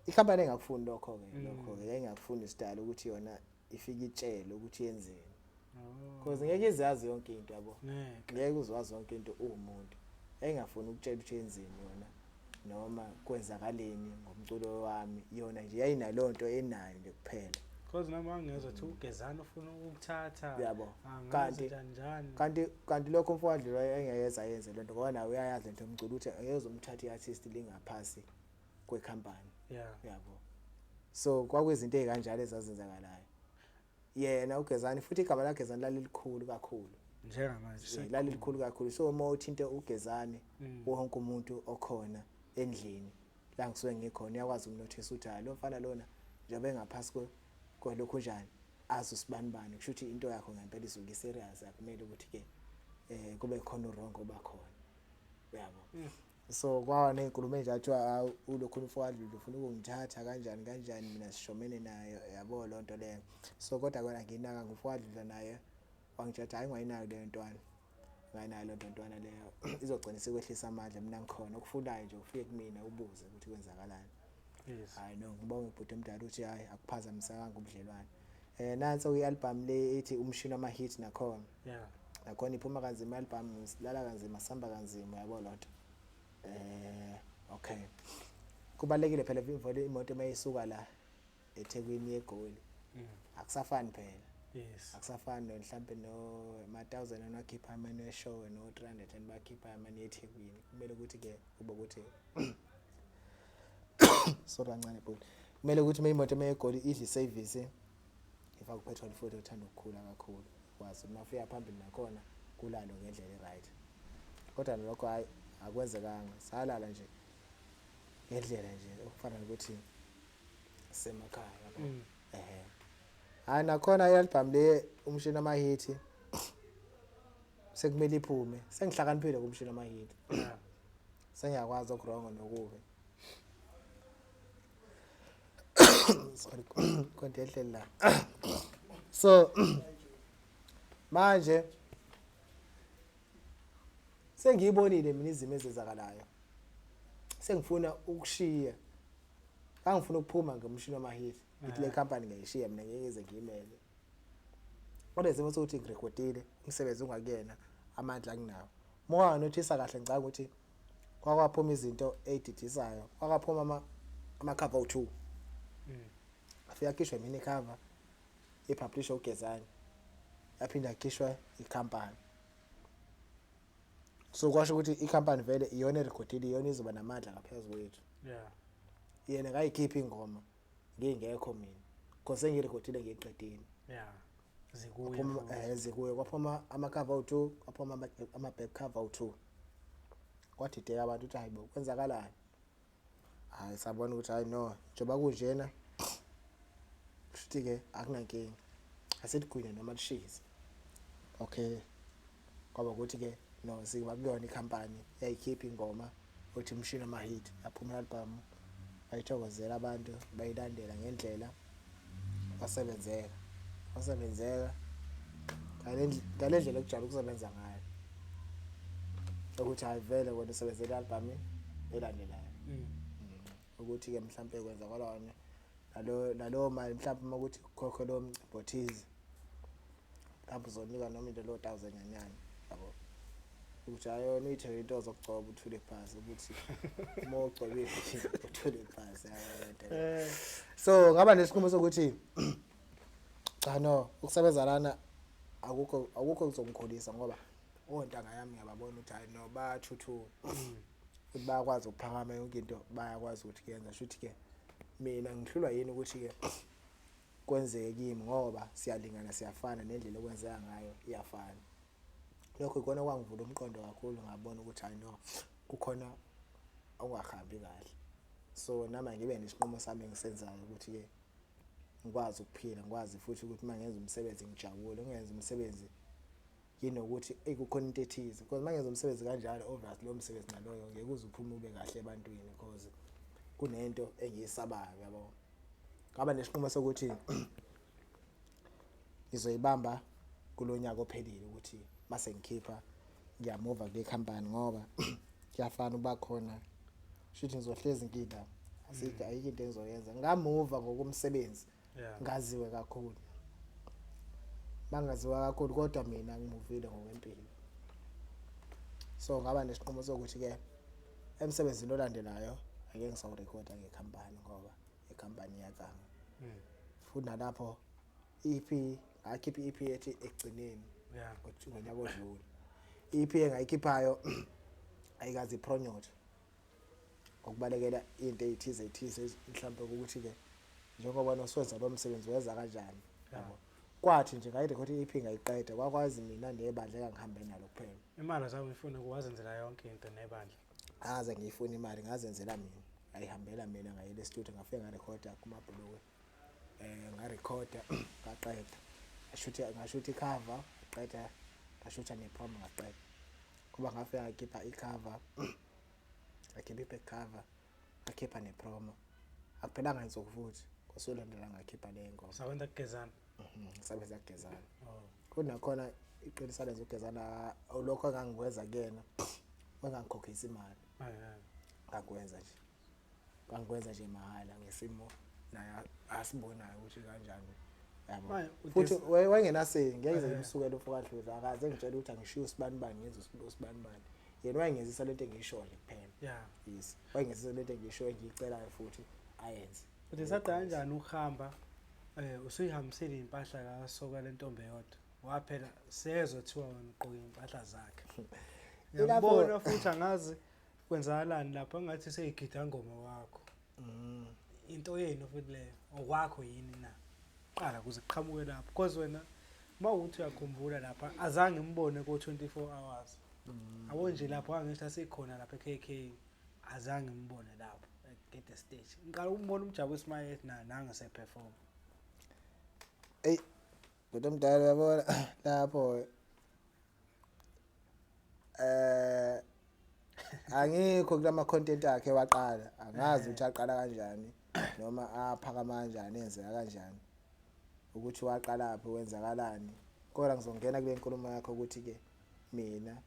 ikhampani engakufuni lokho ke lokho ke yayingakufuni isidala ukuthi yona ifike itshele ukuthi yenzeni because ngeke izazi yonke into yabo. Ngeke. Ngeke uzwazi yonke into uwumuntu. Yayingafuni ukutshela ukuthi yenzeni yona noma kwenzakaleni ngomculo wami yona nje yayinalonto enayo nje kuphela. Because noma angezwa ukuthi uGezani ufuna ukukuthatha. Yabo. Angazi kanjani. Kanti lokho umfowethu engeke ayenze lento ngoba nawe uyayazi lento yomculo ukuthi angeke uzomthatha i-artist lingaphasi kwekhampani. Yabo. So kwakuyizinto ezikanjalo ezazenzakalayo. Yena uGezani futhi igama laGezani lalilikhulu kakhulu. Njengamanje Lalilikhulu kakhulu. So uma uthinte uGezani wonke umuntu okhona endlini la ngisuke ngikhona uyakwazi ukunothisa ukuthi hayi lo mfana lona njengoba engaphasi kwalokhu njani azi usibanibani kusho ukuthi into yakho ngempela isuke serious akumele ukuthi ke kube khona uwrong obakhona. Yabo. So kwawa nezinkulumo enje athiwa ulokhu umfowethu ufuna ukungithatha kanjani kanjani mina sishomene naye yabo lonto leyo. So kodwa kona nginaka ngumfowethu naye wangitshela hayi ngayinayo leyo ntwana. Ngayinayo leyo ntwana leyo izogcina sikwehlisa amandla mina ngikhona okufunayo nje ufike kumina ubuze ukuthi kwenzakalani. Hayi no ngibonge ibhuti omdala ukuthi hayi akuphazamisakanga ubudlelwane. Nanso i-album le ethi umshini wama-hit nakhona. Nakhona iphuma kanzima i-album silala kanzima sihamba kanzima yabo lonto. Okay. Kubalekile phela imvolo imoto mayisuka la eThekwini yeGoli. Akusafani phela. Akusafani mhlambe no ma 1000 anakhipha amane eshow no 300 and bakhipha amane eThekwini. Kumele ukuthi ke kube ukuthi sorry kancane bhuti. Kumele ukuthi imoto mayegoli idle service ifaka upetrol futhi uthanda ukukhula kakhulu. Kwazi uma ufika phambili nakhona kulalo ngendlela eright. Kodwa lokho hayi akwenzekanga salala nje ngendlela nje okufana nokuthi semakhaya yabo. Hayi nakhona i-album le umshini amahit sekumele iphume sengihlakaniphile kumshini amahit. Sengiyakwazi okurongo nokubi. Sorry konke ehleli la. So manje sengiyibonile mina izimo ezenzakalayo. Sengifuna ukushiya. Angifuna ukuphuma ngomshini wamahit. Ngithi le company ngiyishiya mina ngeke ngize ngiyimele. Kodwa isimo sokuthi ngirekhodile umsebenzi ungakuyena amandla anginawo. Uma nganothisa kahle ngicabanga ukuthi kwakwaphuma izinto ezididisayo. Kwakaphuma ama cover u2. Afika khishwa mini cover epublisher uGezani. Yaphinda khishwa icompany. So kwasho ukuthi icompany vele iyona erekhodile iyona izoba namandla ngaphezulu kwethu. Yena ngayikhipha ingoma ngingekho mina. Because sengirekhodile ngiqedile. Zikuye. Zikuye kwaphuma ama cover u2, kwaphuma ama back cover u2. Kwadideka abantu ukuthi hayibo kwenzakalani. Hayi sabona ukuthi hayi no njengoba kunjena futhi ke akunankinga. Asithi gwina noma lishise. Okay, kwaba ukuthi ke no, siba kuyona ikhampani yayikhipha ingoma uthi umshini ama-hit, yaphuma i-album, bayithokozela abantu, bayilandela ngendlela, wasebenzeka, wasebenzeka ngale ndlela ekujwayele ukusebenza ngayo, ukuthi hayi vele wena usebenzela i-album elandelayo. Ukuthi-ke mhlampe kwenzakalani nalowo mali, mhlawumbe uma kuthi kukhokhe lowo mcimbi othize, mhlawumbe uzonika noma into leyo thousand nyanyana, yabo, ukuthi hayi yona uyithenge into zokugcoba uthule phasi, ukuthi uma ugcobile uthule phasi, yabo lento leyo. So ngaba nesinqumo sokuthi cha, no, ukusebenza lana akukho kuzongikhulisa, ngoba ontanga yami ngiyababona ukuthi hayi no, bayathuthuka futhi bayakwazi ukuphakama, yonke into bayakwazi ukuthi kuyenza. Shuthi-ke mina ngihlulwa yini ukuthi-ke kwenzeke kimi, ngoba siyalingana, siyafana, nendlela okwenzeka ngayo iyafana. Lokho ikona kwangivula umqondo kakhulu, ngabona ukuthi hayi no, kukhona okungahambi kahle. So nami ngibe nesinqumo sami engisenzayo ukuthi-ke ngikwazi ukuphila, ngikwazi futhi ukuthi uma ngenza umsebenzi ngijabule, ngingenza umsebenzi yinokuthi eyi kukhona into ethize, because uma ngenza umsebenzi kanjalo, obviously lowo msebenzi naloyo ngeke uze uphume ube kahle ebantwini, because kunento engiyisabayo, yabo. Ngaba nesinqumo sokuthi ngizoyibamba kulo nyaka ophelile, ukuthi mase ngikhipha ngiyamuva kule company, ngoba kuyafana ukuba khona, shuthi ngizohlezi ngila, asikho, ayikho into engizoyenza ngamuva ngokomsebenzi. Ngaziwe kakhulu, bangaziwa kakhulu, kodwa mina ngimuvile ngokwempilo. So ngaba nesinqumo sokuthi-ke emsebenzini olandelayo ake ngisawurekhoda ngekhampani, ngoba ikhampani iyakanga. Futhi nalapho EP, ngakhipha i-EP ethi ekugcineni ngonyaka odlule. I-EP engayikhiphayo ayikaze ipronyothe ngokubalekela into ey'thize ey'thize, mhlawumbe ukuthi-ke njengoba noswenza lo msebenzi wenza kanjani, yabo. Kwathi nje ngayirekhodi i-EP ngayiqeda, kwakwazi mina nebandla engangihambe nalo kuphela. Imali azange uyifune, kuwazenzela yonke into nebandla. Angaze ngiyifune imali, ngazenzela mina, ngayihambela mina, ngayela e-studio, ngafike ngarekhoda kumabhulukwe, ngarekhoda ngaqeda, ngashutha i-cover, ngaqeda, ngashutha ne-promo, ngaqeda. Kuba ngafika ngakhipha i-cover, ngakhipha i-back cover, ngakhipha ne-promo, akuphelanga nsuku futhi kwasulandela ngakhipha le ngoma. Sakwenza kugezana. Ngisebenza kugezana. Oh. Futhi nakhona iqiniso lenza ugezana, lokho engangikwenza kuyena wengangikhokhisa imali. Ngakwenza nje, ngangikwenza nje mahhala ngesimo naye asibonayo ukuthi kanjani, yabo. Manje, futhi wayengenaseni, ngeke ngize ngimsukele umfokaDludla, akaze ngitshela ukuthi angishiye usibani bani ngenze usibani bani. Yena wayengenzisa lento engiyishoyo nje kuphela. Yes, wayengenzisa lento engiyishoyo, engiyicelayo, futhi ayenze. Udecide kanjani ukuhamba, usuyihambisile impahla kaSoka lentombi eyodwa? Waphela sezothiwa wena ugqoke impahla zakhe. Ngiyabona futhi angazi kwenzakalani lapha, ngathi seyigida ngoma wakho. Into yenu futhi leyo, okwakho yini na? Qala kuze kuqhamuke lapho, because wena mawuthi uyakhumbula lapha azange ngimbone ko 24 hours. Yabo nje lapho angisho asikhona lapha e-KK, azange ngimbone lapho at the stage. Ngiqala ukumbona umjabu Ismail ethi na nanga se-perform. Ey, bhuti omdala, uyabona lapho angikho kulama content akhe waqala, angazi ukuthi aqala kanjani noma aphakama kanjani, enzeka kanjani, ukuthi waqala phi, wenzakalani, kodwa ngizongena kule nkulumo yakho ukuthi ke mina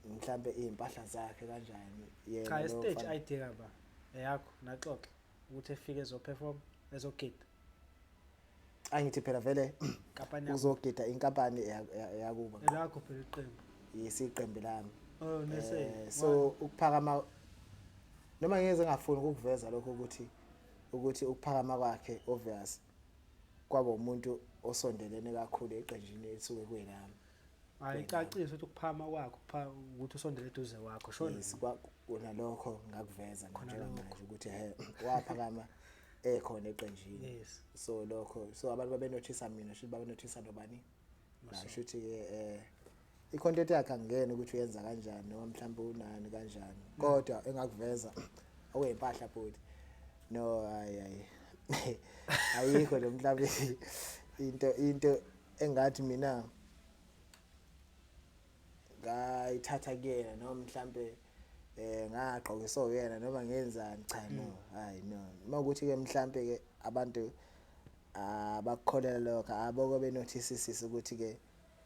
mhlambe izimpahla zakhe kanjani yena. Cha, lo i-stage idea kaba eyakho, naxoxa ukuthi efike ezo-perform, ezogida. Angithi phela vele Inkampani yakho. uzogida inkampani eyakubo. Elakho phela iqembu. Yisiqembu lami. Oh, nese. So ukuphakama, noma ngeze ngafuni ukukuveza lokho, ukuthi ukuphakama kwakhe obvious kwaba umuntu osondelene kakhulu eqenjini elisuke kuyelami. Hayi, icacise ukuthi ukuphakama kwakho ukuthi usondele eduze kwakho, shona. Yes, kona lokho ngakuveza Khona njengamanje lokho. ukuthi he waphakama ekhona eqenjini. So lokho, so abantu babenothisa mina, shuthi babenothisa nobani la, shuthi ke i-content yakhe angene ukuthi uyenza kanjani noma mhlawumbe unani kanjani, kodwa engakuveza okuyimpahla futhi no, hayi hayi, ayikho nje mhlawumbe into engathi mina Ngayithatha kuyena noma mhlambe ngagqokiswa uyena noma ngenzani, cha, no, hayi, no. Mawukuthi ke mhlambe ke abantu abakukholela lokho, aboko benothisisisa ukuthi ke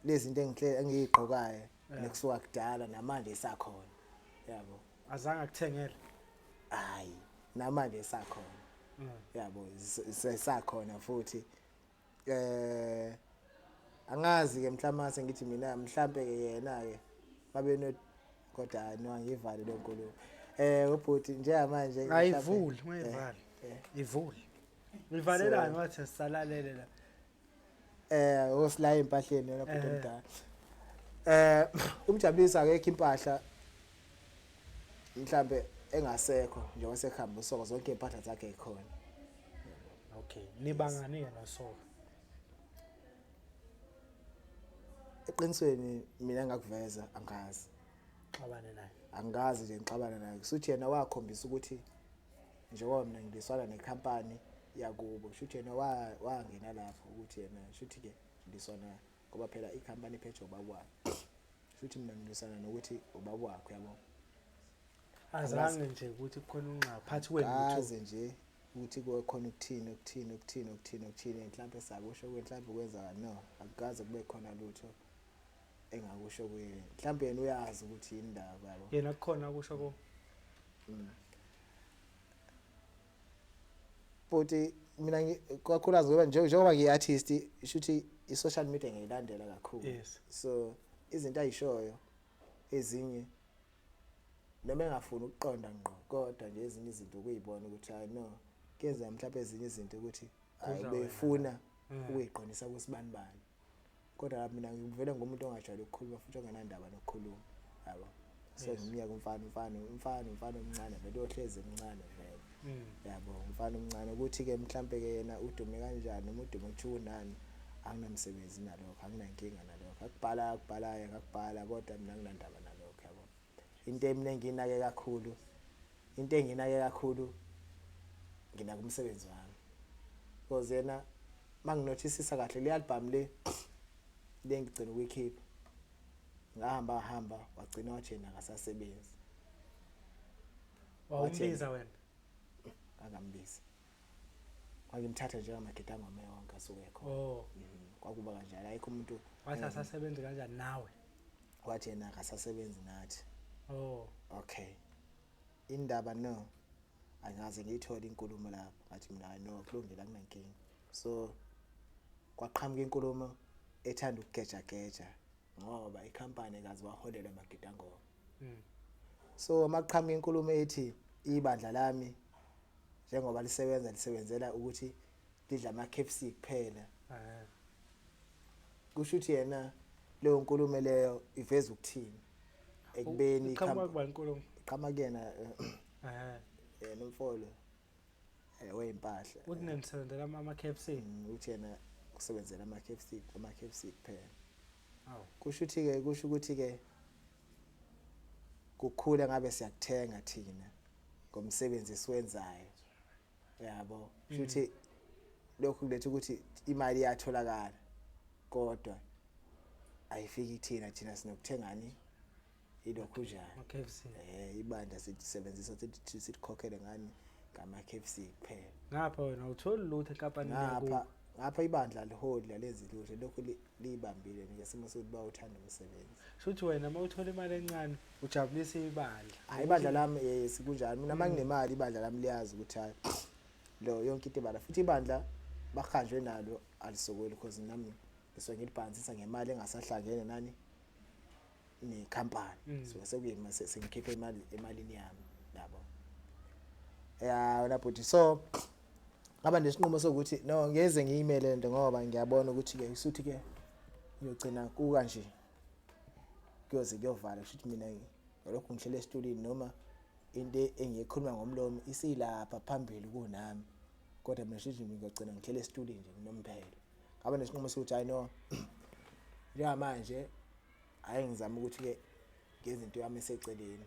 lezi zinto engihle engiyigqokayo nekusuka kudala namanje isakhona, yabo. Azange akuthengele? Hayi, namanje isakhona, yabo, isakhona futhi. Angazi ke mhlawumbe ngithi mina mhlambe ke yena ke babe no, kodwa hayi, no, angivale le nkulumo. Ubhuti njengamanje Ayivuli, ungayivali. Ivuli. Uyivalelani wathi sisalalele la? Osilaya empahleni yona, bhuti omdala. Umjabulisa akekho impahla mhlambe engasekho njengoba sekuhamba uSoka, zonke impahla zakhe ikhona. Okay, nibangani ke noSoka? Eqinisweni mina ngakuveza angazi. Xabane naye? Angikazi nje ngixabana naye. Kusuthi yena wakhombisa ukuthi njengoba mina ngiliswana nekhampani yakubo, shuthi yena wangena lapho ukuthi yena shuthi ke ngiliswana ngoba phela ikhampani iphethwe ubaba wakhe, shuthi mina ngiliswana nokuthi ubaba wakhe, uyabo. Azange nje ukuthi kukhona unxa phakathi kwenu? Kaze nje ukuthi kube khona ukuthini ukuthini ukuthini ukuthini ukuthini mhlawumbe sakusho kuye, mhlawumbe kwenzaka, no, akukaze kube khona lutho engakusho kuye. Mhlawumbe yena uyazi ukuthi yini indaba, yabo. Yena kukhona kusho ko? Futhi mina kakhulukazi ngoba njengoba ngiyi-artist, shuthi i-social media ngiyilandela kakhulu. So izinto ayishoyo ezinye noma engafuni ukuqonda ngqo, kodwa nje ezinye izinto kuyibona ukuthi hayi, no, kuyenzeka mhlawumbe ezinye izinto ukuthi hayi, Kuza wena. befuna ukuyiqondisa kusibani bani, kodwa mina ngivele ngumuntu ongajwayele ukukhuluma futhi ongenandaba nokukhuluma, yabo. So ngimyeka umfana, umfana, umfana, umfana omncane vele, uyohlezi emncane vele, yabo, umfana omncane. Ukuthi-ke mhlampe-ke yena udume kanjani noma udume kuthiwa unani, anginamsebenzi nalokho, anginankinga nalokho. Akubhala akubhalayo ngakubhala, kodwa mina anginandaba nalokho, yabo. Into mina enginake kakhulu, into enginake kakhulu, nginaka umsebenzi wami, because yena manginothisisa kahle le album le ngigcina ukuyikhipha, ngahamba hamba wagcina wathi yena akasasebenzi. Wawumbiza wena? Angambizi, ngangimthatha njengamagidangoma wonke asuke ekhona. Kwakuba kanjalo, ayikho umuntu. Wathi asasebenzi kanjani nawe? Wathi yena akasasebenzi nathi. Okay, indaba, no, angaze ngiyithole inkulumo lapho. Ngathi mina hayi, no, kulungile, akunankinga. So kwaqhamuka inkulumo ethanda ukugeja-geja ngoba ikhampani ekazi waholela amagidangoma. So makuqhamuka inkulumo ethi ibandla lami njengoba lisebenza lisebenzela ukuthi lidla ama-KFC kuphela, kusho ukuthi yena leyo nkulumo leyo iveza ukuthini ekubeni Iqhamuka kuba inkulumo? Iqhamuka kuyena, yena umfolo weyimpahla. Uthi nisebenzela ama-KFC? Uthi yena usebenzela ama-KFC, ama-KFC kuphela. Awu. Kusho ukuthi ke, kusho ukuthi ke kukhule ngabe siyakuthenga thina ngomsebenzi esiwenzayo, yabo. Kusho lokhu kuletha ukuthi imali iyatholakala kodwa ayifiki thina, thina sinokuthengani ilokhu njani? Ama-KFC. Ibandla sisebenzisa sithi sikhokhele ngani? Ngama KFC kuphela. Ngapha wena awutholi lutho enkampanini Ngapha yakubo. Ngapha ibandla liholi lalezi lutho, lokhu liyibambile ngesimo sokuthi bawuthanda umsebenzi. Shuthi wena uma uthola imali encane ujabulisa ibandla. Hayi, ibandla lami sikunjalo. Mina manginemali ibandla lami liyazi ukuthi hayi, lo yonke into ibala, futhi ibandla bahanjwe nalo alisokoli, because nami ngisuke ngilibhansisa ngemali engasahlangene nani nekhampani. So sekuyima sengikhipha imali emalini yami, yabo, ya wena bhuti. So ngaba nesinqumo sokuthi no, ngeze ngiyimele lento ngoba ngiyabona ukuthi ke isuthi ke ngiyogcina kuka nje kuyoze kuyovala. Kusho ukuthi mina ngalokhu ngihlele esitulini noma into engiyikhuluma ngomlomo isilapha phambili kunami, kodwa mina shuthi ngiyogcina ngihlele esitulini nje nginomphelo. Ngaba nesinqumo sokuthi hayi, no, njengamanje hayi, ngizama ukuthi ke ngenze into yami eseceleni.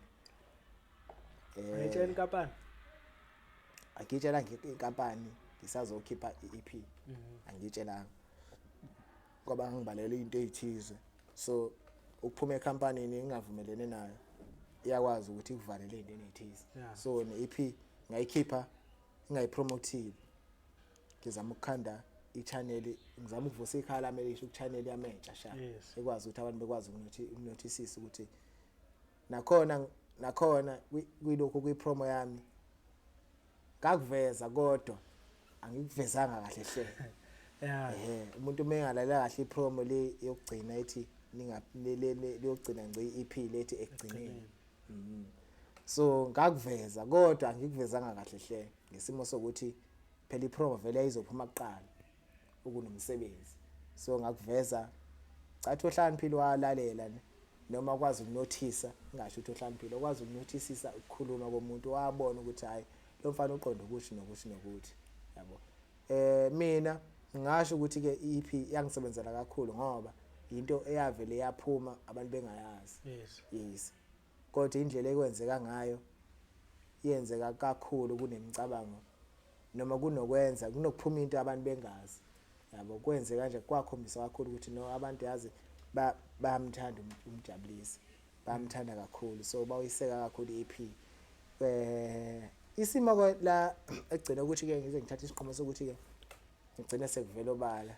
Ayitshela inkampani? Angiyitshela inkampani ngisazokhipha i-EP, angiyitshelanga ngoba ngibalele into ezithize. So Ukuphuma ekhampanini engingavumelene nayo iyakwazi ukuthi ikuvalele ey'ntweni ey'thize. So ne-EP ngayikhipha ngingayipromothile, ngizama ukukhanda i-channel, ngizama ukuvusa ikhala lami elisha ku-channel yami entsha sha, ekwazi ukuthi abantu bekwazi ukunothisisa ukuthi nakhona kwilokhu kwi-promo yami ngakuveza, kodwa angikuvezanga kahle hle. Ehhe, umuntu uma engalalela kahle i-promo le yokugcina ethi ninga le yokugcina ngci i-EP lethi ekugcineni. So ngakuveza, kodwa angikuvezanga kahle hle ngesimo sokuthi phela i-promo vele yayizophuma kuqala ukunomsebenzi. So ngakuveza, cathi ohlakaniphile walalela ne, noma ukwazi ukunothisa, ngingasho ukuthi ohlakaniphile okwazi ukunothisisa ukukhuluma komuntu, wabona ukuthi hayi, lo mfana uqonde ukuthi nokuthi nokuthi, yabo. Mina ngingasho ukuthi ke i-EP yangisebenzela kakhulu ngoba into eyavele yaphuma abantu bengayazi. Yes, kodwa indlela ekwenzeka ngayo yenzeka kakhulu kunemicabango noma kunokwenza kunokuphuma into abantu bengazi, yabo. Kwenzeka nje kwakhombisa kakhulu ukuthi no, abantu yazi bayamthanda uMjabulisi, bayamthanda kakhulu, so bawuyiseka kakhulu i-EP. Isimo ke la egcina ukuthi ke ngize ngithathe isinqumo sokuthi ke ngigcine sekuvela obala,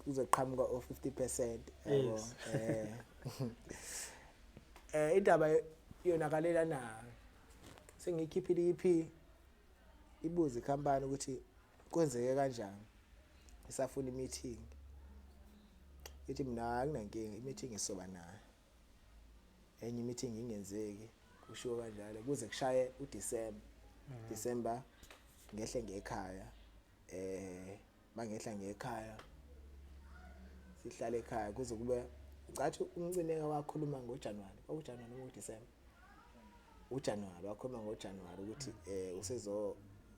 kuzoqhamuka o 50%, yabo. Indaba yonakalela na sengiyikhiphile i-EP, ibuze ikhampani ukuthi kwenzeke kanjani, isafuna i-meeting. Ithi mina akunankinga, i-meeting isoba nayo, enye i-meeting ingenzeki, kushiwo kanjalo kuze kushaye uDecember. December ngehle ngekhaya, mangehla ngekhaya sihlale ekhaya kuze kube ngathi uMcineka wakhuluma ngoJanuary, kwakuJanuary noma uDecember, uJanuary, wakhuluma ngoJanuary ukuthi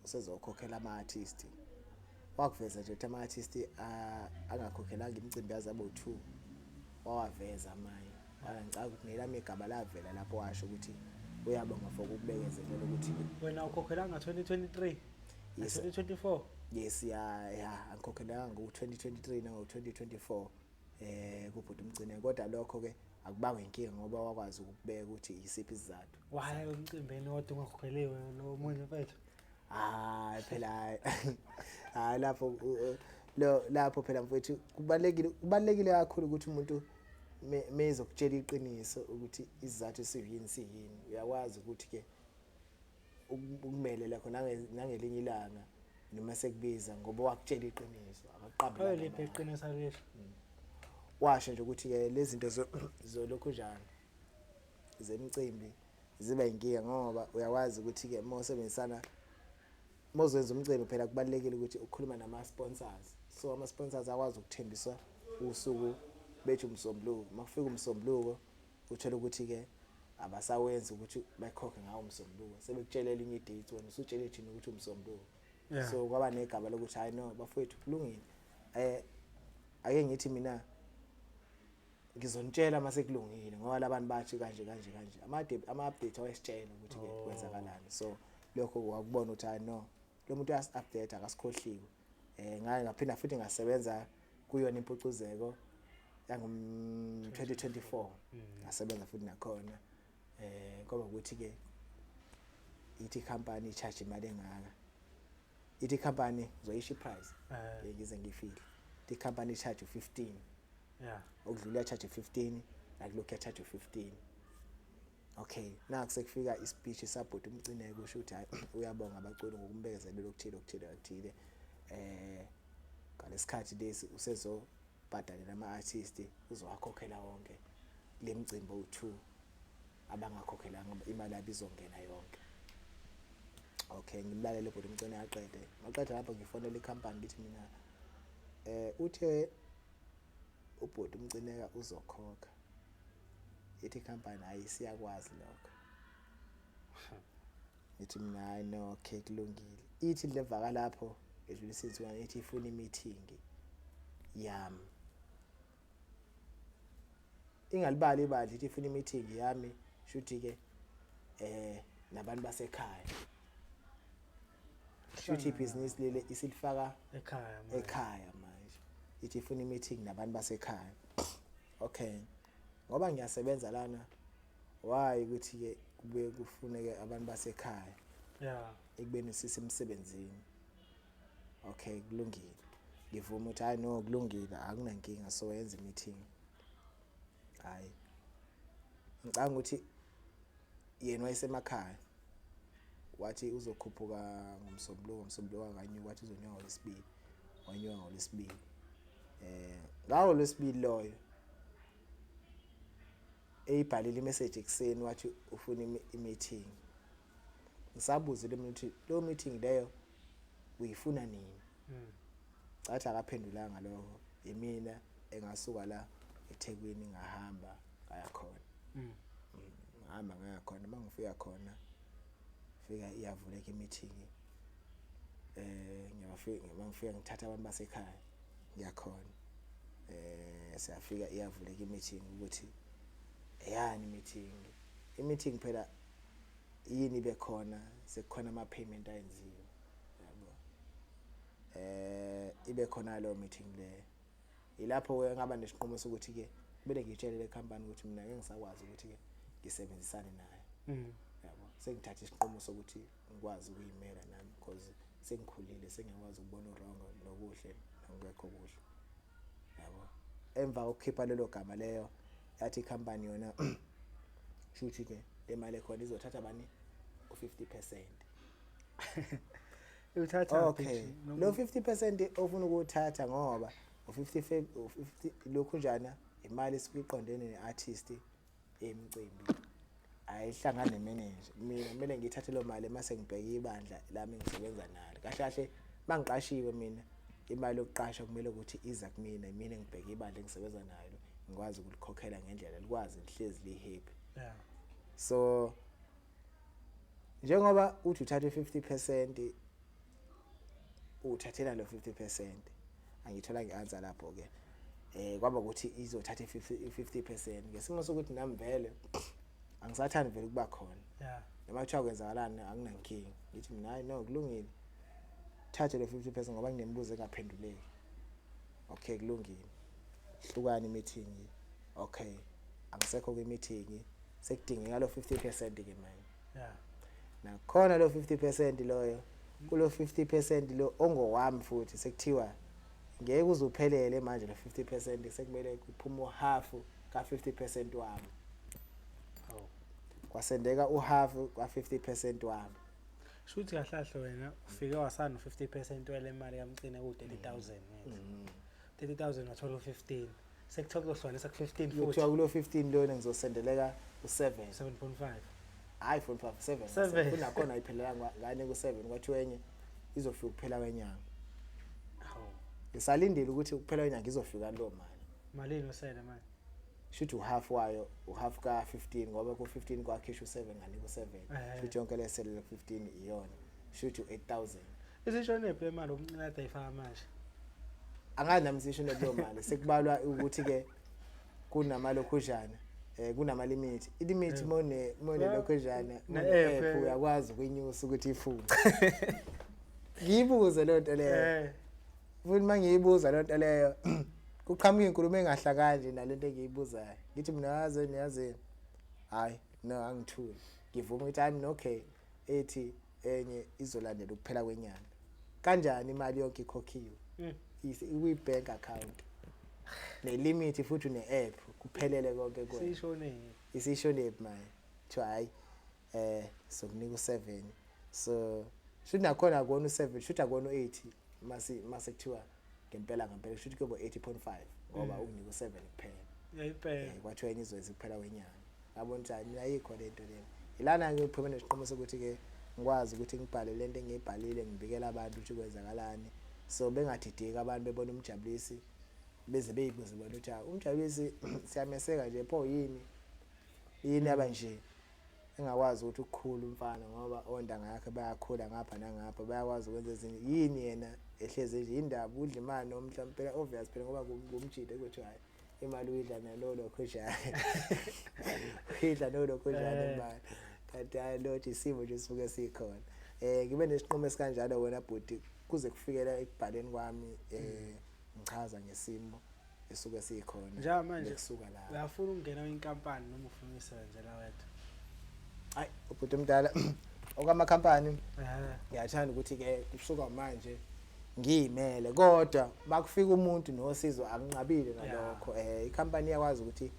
usezokhokhela ama-artist. Wakuveza nje ukuthi ama-artist angakhokhelanga imicimbi yaze abe u-2, wawaveza amanye. Ngicabanga ukuthi nelami igama lavela lapho, washo ukuthi uyabonga for ukubekezelela ukuthi Wena ukhokhelanga 2023 Yes. 2024? Yes, ya, angikhokhelanga ngo-2023 nango-2024 kubhuti uMgcine, kodwa lokho ke akubanga inkinga ngoba wakwazi ukubeka ukuthi isiphi isizathu. Why umcimbini kodwa ungakhokheliwe lo munye, mfethu? Hayi phela, hayi lapho lo lapho phela mfowethu kubalekile kakhulu ukuthi umuntu mezokutshela iqiniso ukuthi isizathu siyini siyini, uyakwazi ukuthi ke ukumelela khona nangelinye ilanga noma sekubiza ngoba wakutshela iqiniso, akaqambela. Liphi iqiniso lisho? Washo nje ukuthi ke lezi zinto zolokhu njalo zemicimbi ziba inkinga ngoba uyakwazi ukuthi ke uma usebenzisana, uma uzenza umcimbi phela kubalulekile ukuthi ukhuluma nama sponsors, so ama sponsors akwazi ukuthembisa usuku bethi umsombuluko, makufika umsombuluko uthola ukuthi ke abasawenzi ukuthi bakhokhe ngawo umsombuluko, sebekutshelela elinye idate, wena usutshele thina ukuthi umsombuluko. So kwaba negaba lokuthi hayi no bafowethu, kulungile, ake ngithi mina ngizonitshela mase kulungile ngoba labantu bathi kanje kanje kanje, ama update awesitshela ukuthi ke kwenzakalani. So lokho wakubona ukuthi hayi no, lo muntu uyasi update, akasikhohliwe. Ngaye ngaphinda futhi ngasebenza kuyona impucuzeko yangom 2024, ngasebenza futhi nakhona, ngoba ukuthi ke ithi company charge imali engaka, ithi company ngizoyisho iprice, ngize ngifile, ithi company charge u15, okudlula charge u15, nakulokhu ya charge u15. Okay, naku sekufika ispeech sabhuti uMcineke, kusho ukuthi hayi, uyabonga abaculi ngokumbekezelela okuthile okuthile okuthile, ngalesikhathi lesi usezobhadalela ama-artist, uzowakhokhela wonke le mcimbi owu-2 abangakhokhelanga, imali yabo izongena yonke. Okay, ngimlalele bhuti uMcineke aqede. Maqeda lapho ngifonela ikhampani, ngithi mina uthe ubhuti uMcineka uzokhokha. Ithi ikhampani hayi, siyakwazi lokho. Ngithi mina hayi no, okay, kulungile. Ithi levaka lapho edlulisa insukwana, ithi ifuna i-meeting yami, ingalibali ibandla, ithi ifuna i-meeting yami, shuthi ke nabantu basekhaya, shuthi ibhizinisi leli isilifaka ekhaya manje. Ekhaya manje, ithi ifuna i-meeting nabantu basekhaya. Okay, ngoba ngiyasebenza lana, why ukuthi ke kubuye kufuneke abantu basekhaya ekubeni sisemsebenzini? Okay, kulungile, ngivuma ukuthi hayi, no, kulungile, akunankinga. So yenza meeting. Hayi, ngicanga ukuthi yena wayesemakhaya, wathi uzokhuphuka ngoMsombuluko. NgoMsombuluko akanyuka, wathi uzonyuka ngoLwesibili. Wanyuka ngoLwesibili. Ngawo lwesibili loyo eyibhalile imessage ekuseni, wathi ufuna i-meeting. Ngisabuzile mina ukuthi leyo meeting leyo uyifuna nini. Cathi akaphendulanga lokho. Imina engasuka la eThekwini, ngahamba ngaya khona. Ngahamba ngaya khona. Mangifika khona, fika iyavuleka i-meeting. Ngiyafika, mangifika ngithatha abantu basekhaya, ngiyakhona. Siyafika, iyavuleka i-meeting ukuthi eyani meeting. I-meeting phela yini ibe khona? Sekukhona ama payment ayenziwe, yabo. Ibe khona lo meeting le, ilapho ke ngaba nesinqumo sokuthi ke kumele ngitshele le company ukuthi mina ngeke ngisakwazi ukuthi ke ngisebenzisane nayo. Yabo, sengithatha isinqumo sokuthi ngikwazi ukuyimela nami because sengikhulile, sengiyakwazi ukubona uwrong nokuhle nokungekho kuhle, yabo. Emva kokukhipha lelo gama leyo, yathi ikhampani yona shuthi ke le mali ekhona izothatha bani? U50%. Uthatha. Okay, lo 50% ofuna ukuwuthatha, ngoba u50 u50 lokhu njana imali esuke iqondene neartist emcimbi, ayihlangane nemanager. Mina kumele ngithathe lo mali mase ngibheke ibandla lami engisebenza nalo. Kahle kahle mangiqashiwe mina, imali yokuqasha kumele ukuthi iza kumina, mina ngibheke ibandla engisebenza nalo, ngikwazi ukulikhokhela ngendlela likwazi lihlezi li-happy. So njengoba uthi uthatha i-50%, uthathela lo 50%. Angithola ngi-answer lapho ke. Kwaba ukuthi izothatha i-50% ngesimo sokuthi nami vele angisathandi vele ukuba khona. Noma kuthiwa kwenzakalani, anginankinga. Ngithi mina, hayi, no, kulungile, thathe lo 50% ngoba nginemibuzo engaphenduleki. Okay, kulungile, hlukani i-meeting. Okay, angisekho kwi-meeting, sekudingeka lo 50% ke manje. Nakhona lo 50% loyo, kulo 50% lo ongowami futhi sekuthiwa ngeke uze uphelele manje lo 50%, sekumele kuphume uhalf ka 50% wami. Oh. Kwasendeka uhalf ka 50% wami. Shuthi kahle kahle wena ufike wasana u50% wale mali kamcine ku 30,000 ngithi. 30,000 wathola u15. Sekuthiwa kuzohlukanisa ku 15 futhi. Kuthiwa kulo 15 lona ngizosendeleka u7. 7.5. Hayi, 4.5, 7. Seven. Kunakhona ayiphelelanga ngane ku7, kwathiwa enye izofika kuphela kwenyanga. Hawu. Ngisalindile ukuthi kuphela kwenyanga izofika lo mali. Malini osele manje? Shuthi uhalf wayo, uhalf ka 15, ngoba ku 15 kwakhishwa u7, nganika u7. Shuthi yonke leselele ku 15 iyona, shuthi u8000. Isishonephi le mali umncane ade ayifaka manje? Angazi nami sisho leyo mali. Sekubalwa ukuthi ke kunamalokhujana, kunama limit, ilimit mone lokhujana Ne-app, app uyakwazi ukuyinyusa ukuthi ifunde. Ngiyibuze leyo nto leyo. Futhi mangiyibuza leyo nto leyo, kuqhamuka inkulumo engahlakanje nje nalento engiyibuzayo. Ngithi mina, yazini, yazini, hayi, no, angithuli, ngivuma ukuthi hayi mina, okay, ethi enye izolandela ukuphela kwenyanga. Kanjani imali yonke ikhokhiwe? Ikwi-bank account nelimit futhi une-app, kuphelele konke kwena. Sishonephi? Isishonephi manje? Kuthiwa hayi, sokunika u7. So shuthi nakhona akona u7, shuthi akona u8. Mase kuthiwa ngempela ngempela shuthi kuyoba 80.5 ngoba unginika u7 kuphela. Yayiphela. Kwathiwa enye izoza kuphela kwenyanga. Ngabona ukuthi hayi, mina ayikho lento lena. Ilana ngiphume nesinqumo sokuthi ke ngikwazi ukuthi ngibhale lento engiyibhalile, ngibikele abantu ukuthi kwenzakalani, so bengadideki abantu bebona uMjabulisi, beze beyibuze bona ukuthi ha, uMjabulisi siyameseka nje pho, yini yini aba nje engakwazi ukuthi ukukhula umfana, ngoba ontanga yakhe bayakhula ngapha nangapha, bayakwazi ukwenza ezinye, yini yena ehlezi nje indaba udla imali? Noma mhlawumbe phela obvious phela ngoba ngumjida ukuthi hayi, imali uyidla nalo lokhujana, uyidla nolokhujana imali, kanti hayi, lodwa isimo nje sisuke sikhona. Ngibe nesinqumo esikanjalo wena bhuti, kuze kufikela ekubhaleni kwami, ngichaza ngesimo. Esuke sikhona. Njengamanje Bekusuka la. Uyafuna ukungena kwinkampani noma ufuna ukuyisebenzela wedwa? Hayi, ubhuti omdala, okwamakhampani ngiyathanda ukuthi ke kusuka manje ngiyimele, kodwa bakufika umuntu nosizo akunqabile nalokho. Ikhampani iyakwazi ukuthi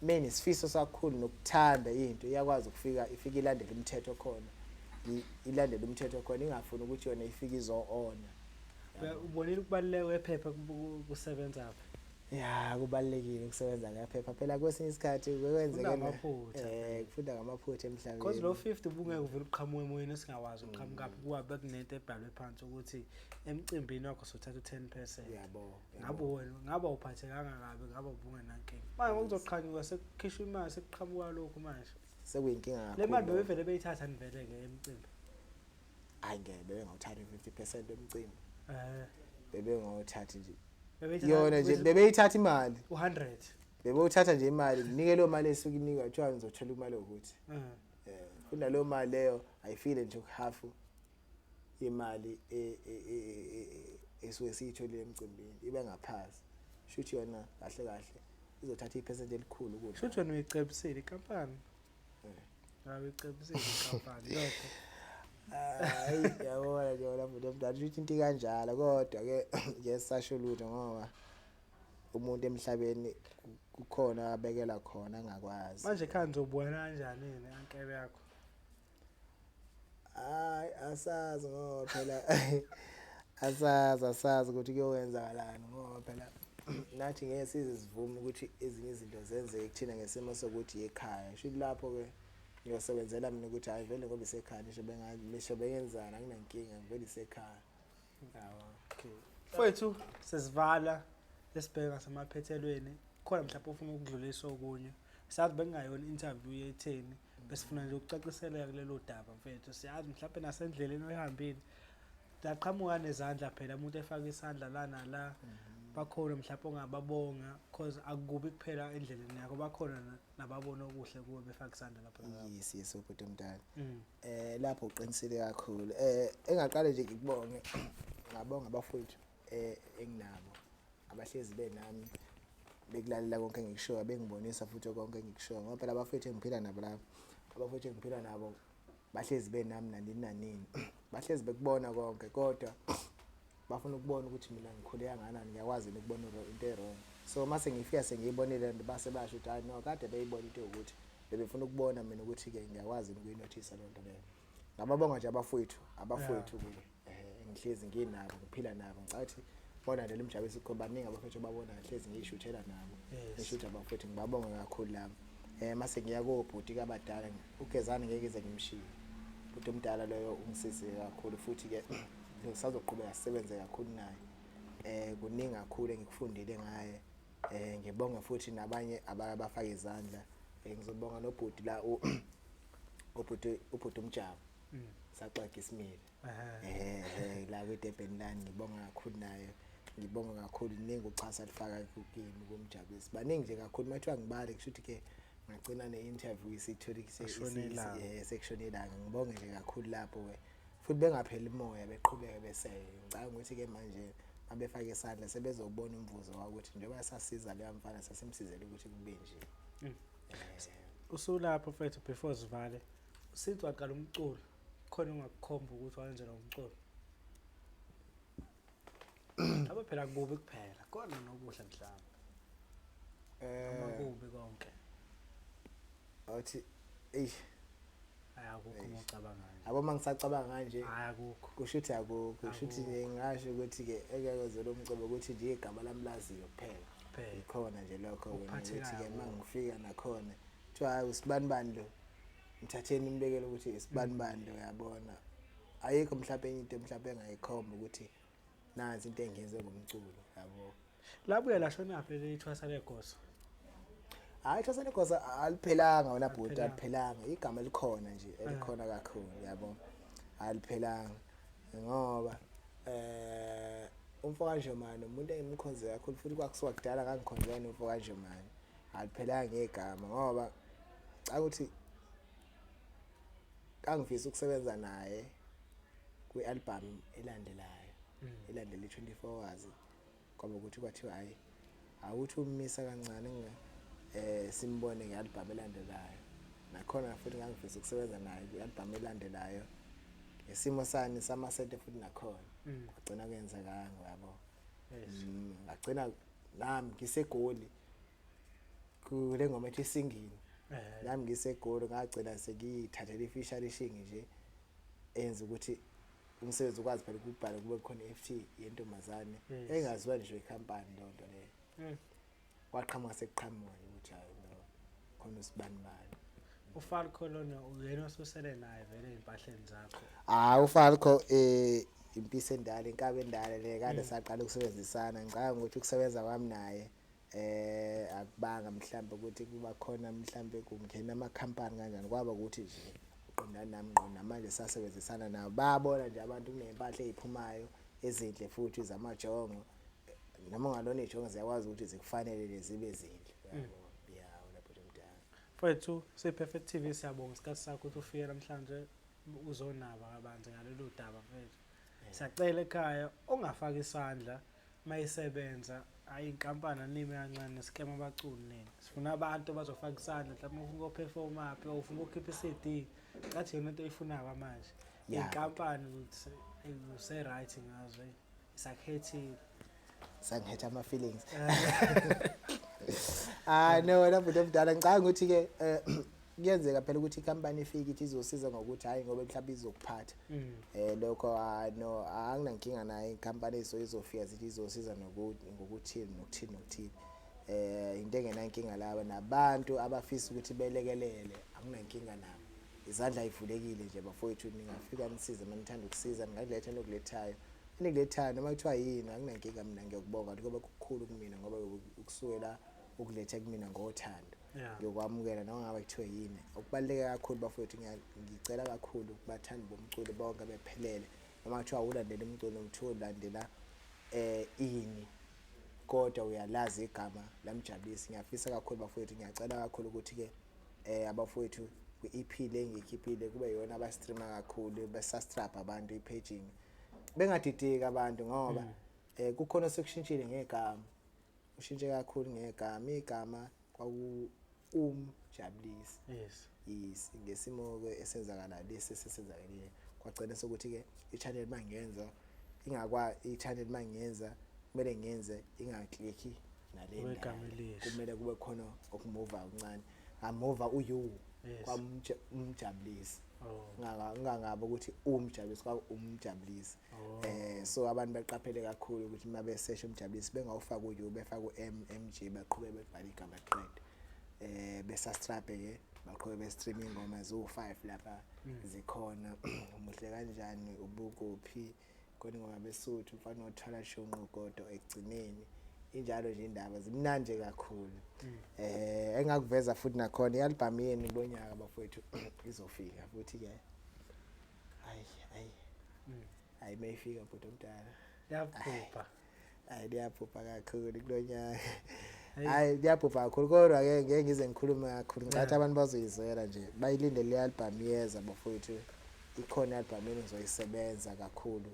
menisifiso sakhulu nokuthanda into, iyakwazi ukufika ifike ilandele umthetho khona, ilandele umthetho khona, ingafuni ukuthi yona ifike izo-ona. Ubonile ukubaluleka kwephepha kusebenza phi? Ya, kubalulekile ukusebenza ngephepha phela, kwesinye isikhathi kwenzeke Kufunda ngamaphutha. Kufunda ngamaphutha emhlabeni. Because lo 50 ubungeke uvele uqhamuke emoyeni esingawazi uqhamukaphi, kuba bekunento ebhalwe phansi ukuthi emcimbini wakho sothatha u-10%. Yabo. Ngabe wena ngabe awuphathekanga kabi, ngabe ubungenankinga. Manje ngokuzoqhamuka sekukhishwa imali, sekuqhamuka lokhu manje. Sekuyinkinga Le mali kakhulu. bebevele beyithatha nivele-ke emcimbi. Hayi, ngeke, bebengawuthathi 50% wemcimbi. Bebengawuthathi nje. Bebeyithatha Yona nje bebeyithatha imali. U-100. Bebewuthatha nje imali, nginike leyo mali esuke inikwa, kuthiwa ngizothola imali yokuthi. Kunaleyo mali leyo ayifile nje uhafu yemali esuke siyitholile emcimbini, ibe ngaphasi. Shuthi yona kahle kahle izothatha iphesenti elikhulu kulo. Shuthi wena uyicebisile inkampani. Ngabe uyicebisile inkampani yodwa. Hayi, yabona nje wena bhuti omdala, shuthi into ikanjalo, kodwa ke ngeke sisasho lutho ngoba umuntu emhlabeni kukhona abekela khona angakwazi. Manje ekhaya nizobuyana kanjani yini ankebe yakho? Hayi, asazi ngoba phela asazi ukuthi kuyowenzakalani, ngoba phela nathi ngeke size sivume ukuthi ezinye izinto zenzeke kuthina ngesimo sokuthi ekhaya. Shuthi lapho ke ngiyosebenzela mina ukuthi hayi vele ngoba isekhaya, ngisho bengenzana anginankinga, ngivele isekhaya. Yabo. Okay. Mfowethu, sesivala lesibheka ngasemaphethelweni. Khona mhlawumbe ufuna ukudlulisa okunye. Sazi bekungayona interview yetheni, besifuna nje ukucaciseleka kulelo daba mfethu. Siyazi mhlawumbe nasendleleni oyihambile laqhamuka nezandla phela, umuntu efaka isandla la nala, bakhona mhlawumbe ongababonga, cause akukubi kuphela endleleni yakho, bakhona nababona okuhle kuwe befaka isandla lapho nalapho. Yes, ubhuti omdala. Lapho uqinisile kakhulu. Engaqale nje ngikubonge, ngabonga abafowethu enginabo abahlezi benami bekulalela konke engikushoyo, bengibonisa futhi konke engikushoyo, ngoba phela abafowethu engiphila nabo lapho, abafowethu engiphila nabo bahlezi benami nanini nanini, bahlezi bekubona konke, kodwa bafuna ukubona ukuthi mina ngikhule kangakanani, ngiyakwazi yini ukubona into e-wrong. So mase ngifika sengiyibonile lento, base basho ukuthi hayi no, kade beyibona into yokuthi bebefuna ukubona mina ukuthi-ke ngiyakwazi yini ukuyinothisa leyo nto leyo. Ngababonga nje abafowethu kuye, ngihlezi nginabo, ngiphila nabo. Ngicathi bona nje limjabulisa ukho, baningi abafowethu ababona ngihlezi ngiyishuthela nabo. Ngisho abafowethu ngibabonga kakhulu labo. Mase ngiya kobhuti kabadala, uGezani ngeke ize ngimshiye. Bhuti omdala loyo ungisizile kakhulu, futhi ke sisazoqhubeka sisebenze kakhulu naye. Kuningi kakhulu engikufundile ngaye. Ngibonga futhi nabanye abafaka izandla. Ngizobonga nobhuti la, ubhuti uMjabu. Saxaga isimile. La kwi-Durban Line, ngibonga kakhulu naye. Ngibonga kakhulu, ningi uxhaso alifaka kimi kumjabulisi. Baningi nje kakhulu, mathiwa ngibale kusho ukuthi ke ngagcina ne-interview isithole Sekushone ilanga. Sekushone ilanga. Ngibonge nje kakhulu lapho ke. Futhi bengapheli imoya, beqhubeke bese ngicabanga ukuthi ke manje mabefaka isandla sebezobona umvuzo wawo ukuthi njengoba sasiza leya mfana sasimsizele ukuthi kube nje. Usulapho mfethu, before sivale, since waqala umculo khona ungakukhomba ukuthi wayenzela umculo? Abo phela kubi kuphela, khona nokuhle mhlawumbe. Noma kubi konke. Awuthi eish. Hayi, akukho uma ucabanga kanje. Yabo uma ngisacabanga kanje. Hayi, akukho. Kusho ukuthi akukho, kusho ukuthi Akukho. nje ngingasho ukuthi ke ekuyenzela umculo ukuthi nje igama lami laziyo kuphela. Kuphela. Ikhona nje lokho ke Ukuphatheka ukuthi ke uma akukho. ngifika nakhona kuthiwa hayi usibani bani lo, ngithatheni nimbekele ukuthi isibani bani lo, uyabona. Ayikho mhlawumbe enye into mhlawumbe engayikhomba ukuthi nansi into engiyenze ngomculo, yabo. Labuye lashona phi leli thwasa legoso? Hayi, ithwasa legoso aliphelanga wena bhuti, Aliphelanga. aliphelanga. Igama elikhona nje, elikhona kakhulu, yabo. Aliphelanga ngoba umfo kaNjomane umuntu engimkhonze kakhulu, futhi kwakusuka kudala ngangikhonze nomfo kaNjomane. Aliphelanga ngegama ngoba cha ukuthi kangifisa ukusebenza naye kwi-album elandelayo, elandela i-24 hours, kwaba ukuthi kwathiwa hayi Awuthi umisa kancane simbone nge-album elandelayo. Nakhona futhi ngangifisa ukusebenza naye kwi-album elandelayo. Ngesimo sani samasente futhi nakhona. Kwagcina kuyenzekanga yabo. Ngagcina nami ngiseGoli kule ngoma ethi Singini. Nami ngiseGoli ngagcina sengiyithathela i-featuring nje enza ukuthi umsebenzi ukwazi phela ukubhala kube khona i-FT yentombazane engaziwa nje ikhampani lonto leyo. Kwaqhamuka sekuqhamuka ukuthi hayi no khona usibani bani. uFalco lona uyena osusele naye vele ezimpahleni zakho. Ah uFalco impisi endala, inkabi endala le kade saqala ukusebenzisana. Ngicabanga ukuthi ukusebenza kwami naye akubanga mhlambe ukuthi kuba khona mhlambe kungena amakhampani kanjani, kwaba ukuthi nje uqondana nami ngqo. Namanje sasebenzisana nabo, bayabona nje abantu kuney'mpahla ey'phumayo ezinhle futhi zamajongo, noma ungalona iy'jongo ziyakwazi ukuthi zikufanele zibe zinhle. Ya lapho nje mdala. Mfowethu, siyi-Perfect TV siyabonga isikhathi sakho ukuthi ufike namhlanje uzonaba kabanzi ngalolu daba mfethu. Siyacela ekhaya ongafaka isandla mayisebenza, hayi inkampani anime kancane scam abaculi nini. Sifuna abantu abazofaka isandla, mhlawumbe ufuna ukuperforma phi, ufuna ukukhipha i-CD, cathi yona into oyifunayo manje. Inkampani ukuthi use right ngazo, isakhethile. Sangikhetha ama feelings. Ah no lapho mdala ngicabanga ukuthi ke kuyenzeka phela ukuthi ikhampani ifike ithi izosiza ngokuthi hayi ngoba mhlawumbe izokuphatha. Lokho no anginankinga nayo ikhampani izofika zithi izosiza ngokuthini nokuthini nokuthini. Into engenankinga laba nabantu abafisa ukuthi belekelele anginankinga nabo. Izandla ayivulekile nje bafowethu, ningafika nisize manithanda ukusiza, ningakuletha nokulethayo. Enikulethayo noma kuthiwa yini anginankinga mina, ngiyakubonga ngoba kukhulu kumina ngoba ukusukela ukuletha kumina ngothando. Ngiyokwamukela noma ngabe kuthiwe yini. Okubaluleke kakhulu bafowethu, ngicela kakhulu kubathandi bomculo bonke bephelele, noma kuthiwa ulandela umculo kuthiwa ulandela ini kodwa uyalazi igama laMjabulisi. Ngiyafisa kakhulu bafowethu, ngiyacela kakhulu ukuthi ke abafowethu kwi-EP le engiyikhiphile kube yona abastreama kakhulu, besubscribe abantu i-paging, bengadideki abantu ngoba kukhona sekushintshile ngegama, ushintshe kakhulu ngegama. Igama kwaku uMjabulisi. Yes. Ngesimo ke esenzakala lesi sesenzakalile kwagcina sokuthi ke i-channel mangenza ingakwa i-channel mangenza kumele ngenze ingaclicki nale kumele kube khona okumuva okuncane, ngamuva uyu kwamjabulisi ngangabe ukuthi uMjabulisi kwa uMjabulisi. So abantu baqaphele kakhulu ukuthi uma besesha uMjabulisi bengawufaka uyu, befaka uMMG, baqhubeke bebhala igama qede. Besastrape ke baqhubeke be-stream ingoma ziwu-5 lapha zikhona. Umuhle kanjani, ubukuphi, khona ingoma besuthu mfana othwala shonqo kodwa ekugcineni injalo nje indaba zimnandi kakhulu. Engakuveza futhi nakhona i-album yenu kulonyaka bafowethu izofika futhi ke. Hayi hayi. Hayi mayifika bhuti omdala. Yaphupha. Hayi liyaphupha kakhulu kulonyaka. Hayi liyaphupha kakhulu kodwa ke ngeke ngize ngikhulume kakhulu. Ngicathi abantu bazoyizwela nje. Bayilinde le album yeza bafowethu. Ikhona i-album yenu ngizoyisebenza kakhulu.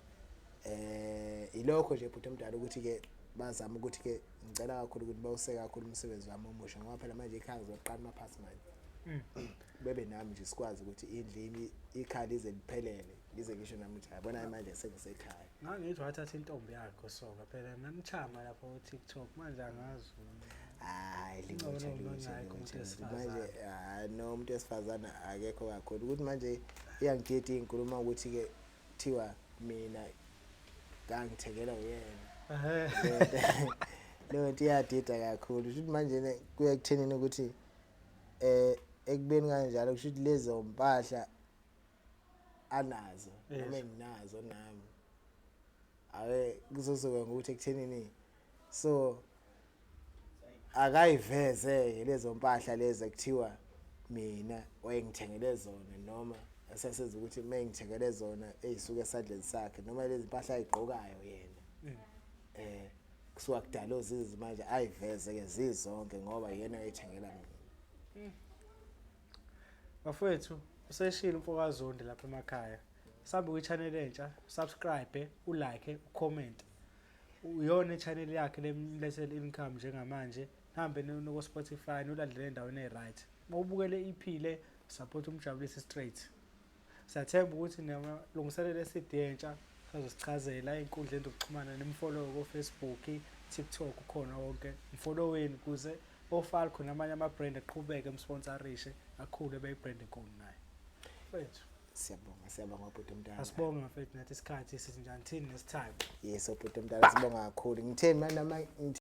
Ilokho nje bhuti omdala ukuthi ke bazama ukuthi ke ngicela kakhulu ukuthi bawuseke kakhulu umsebenzi wami omusha ngoba phela manje ikhaya ngizoqala maphansi manje. Bebe nami nje sikwazi ukuthi indlini ikhaya lize liphelele ngize ngisho nami ukuthi yabona manje sengisekhaya. Ngangithi wathatha intombi yakho soka phela nanichama lapho ku TikTok manje angazi. Hayi lutho manje no umuntu wesifazana akekho kakhulu ukuthi manje iyangidida inkulumo ukuthi ke kuthiwa mina ngangithekela uyena. Leyo nto iyadida kakhulu. Shuthi manje kuya kuthenini ukuthi ekubeni kanjalo kusho ukuthi lezo mpahla anazo noma enginazo nami ake kuzosuka ngokuthi ekuthenini so akayiveze lezo mpahla lezi ekuthiwa mina wayengithengele zona noma esesenza ukuthi mengithengele zona ezisuka esandleni sakhe noma lezi mpahla ayigqokayo yena kusuka kudala ozizi manje ayiveze ke zizonke ngoba yena oyithengela mina. Bafowethu useshilo umfokaZondi lapha emakhaya. Sabe kwi-channel entsha, subscribe, ulike, ucomment. Uyona i-channel yakhe lemlethele income njengamanje. Nihambe noko Spotify nolandele endaweni e-right. Mawubukele i-EP le, support uMjabulisi straight. Siyathemba ukuthi namalungiselelo e-CD entsha sazosichazela ey'nkundleni zokuxhumana, nimfollow ko-Facebook, TikTok, ukhona wonke. Mfolloweni ukuze oFalco namanye ama-brand aqhubeke emsponsorishe, akhule ebe i-brand enkulu naye. Mfethu. Siyabonga, siyabonga bhuti omdala. Asibonge mfethu, nathi isikhathi sithi njani, until next time. Yes, bhuti omdala, sibonga kakhulu. Ngitheni manje nama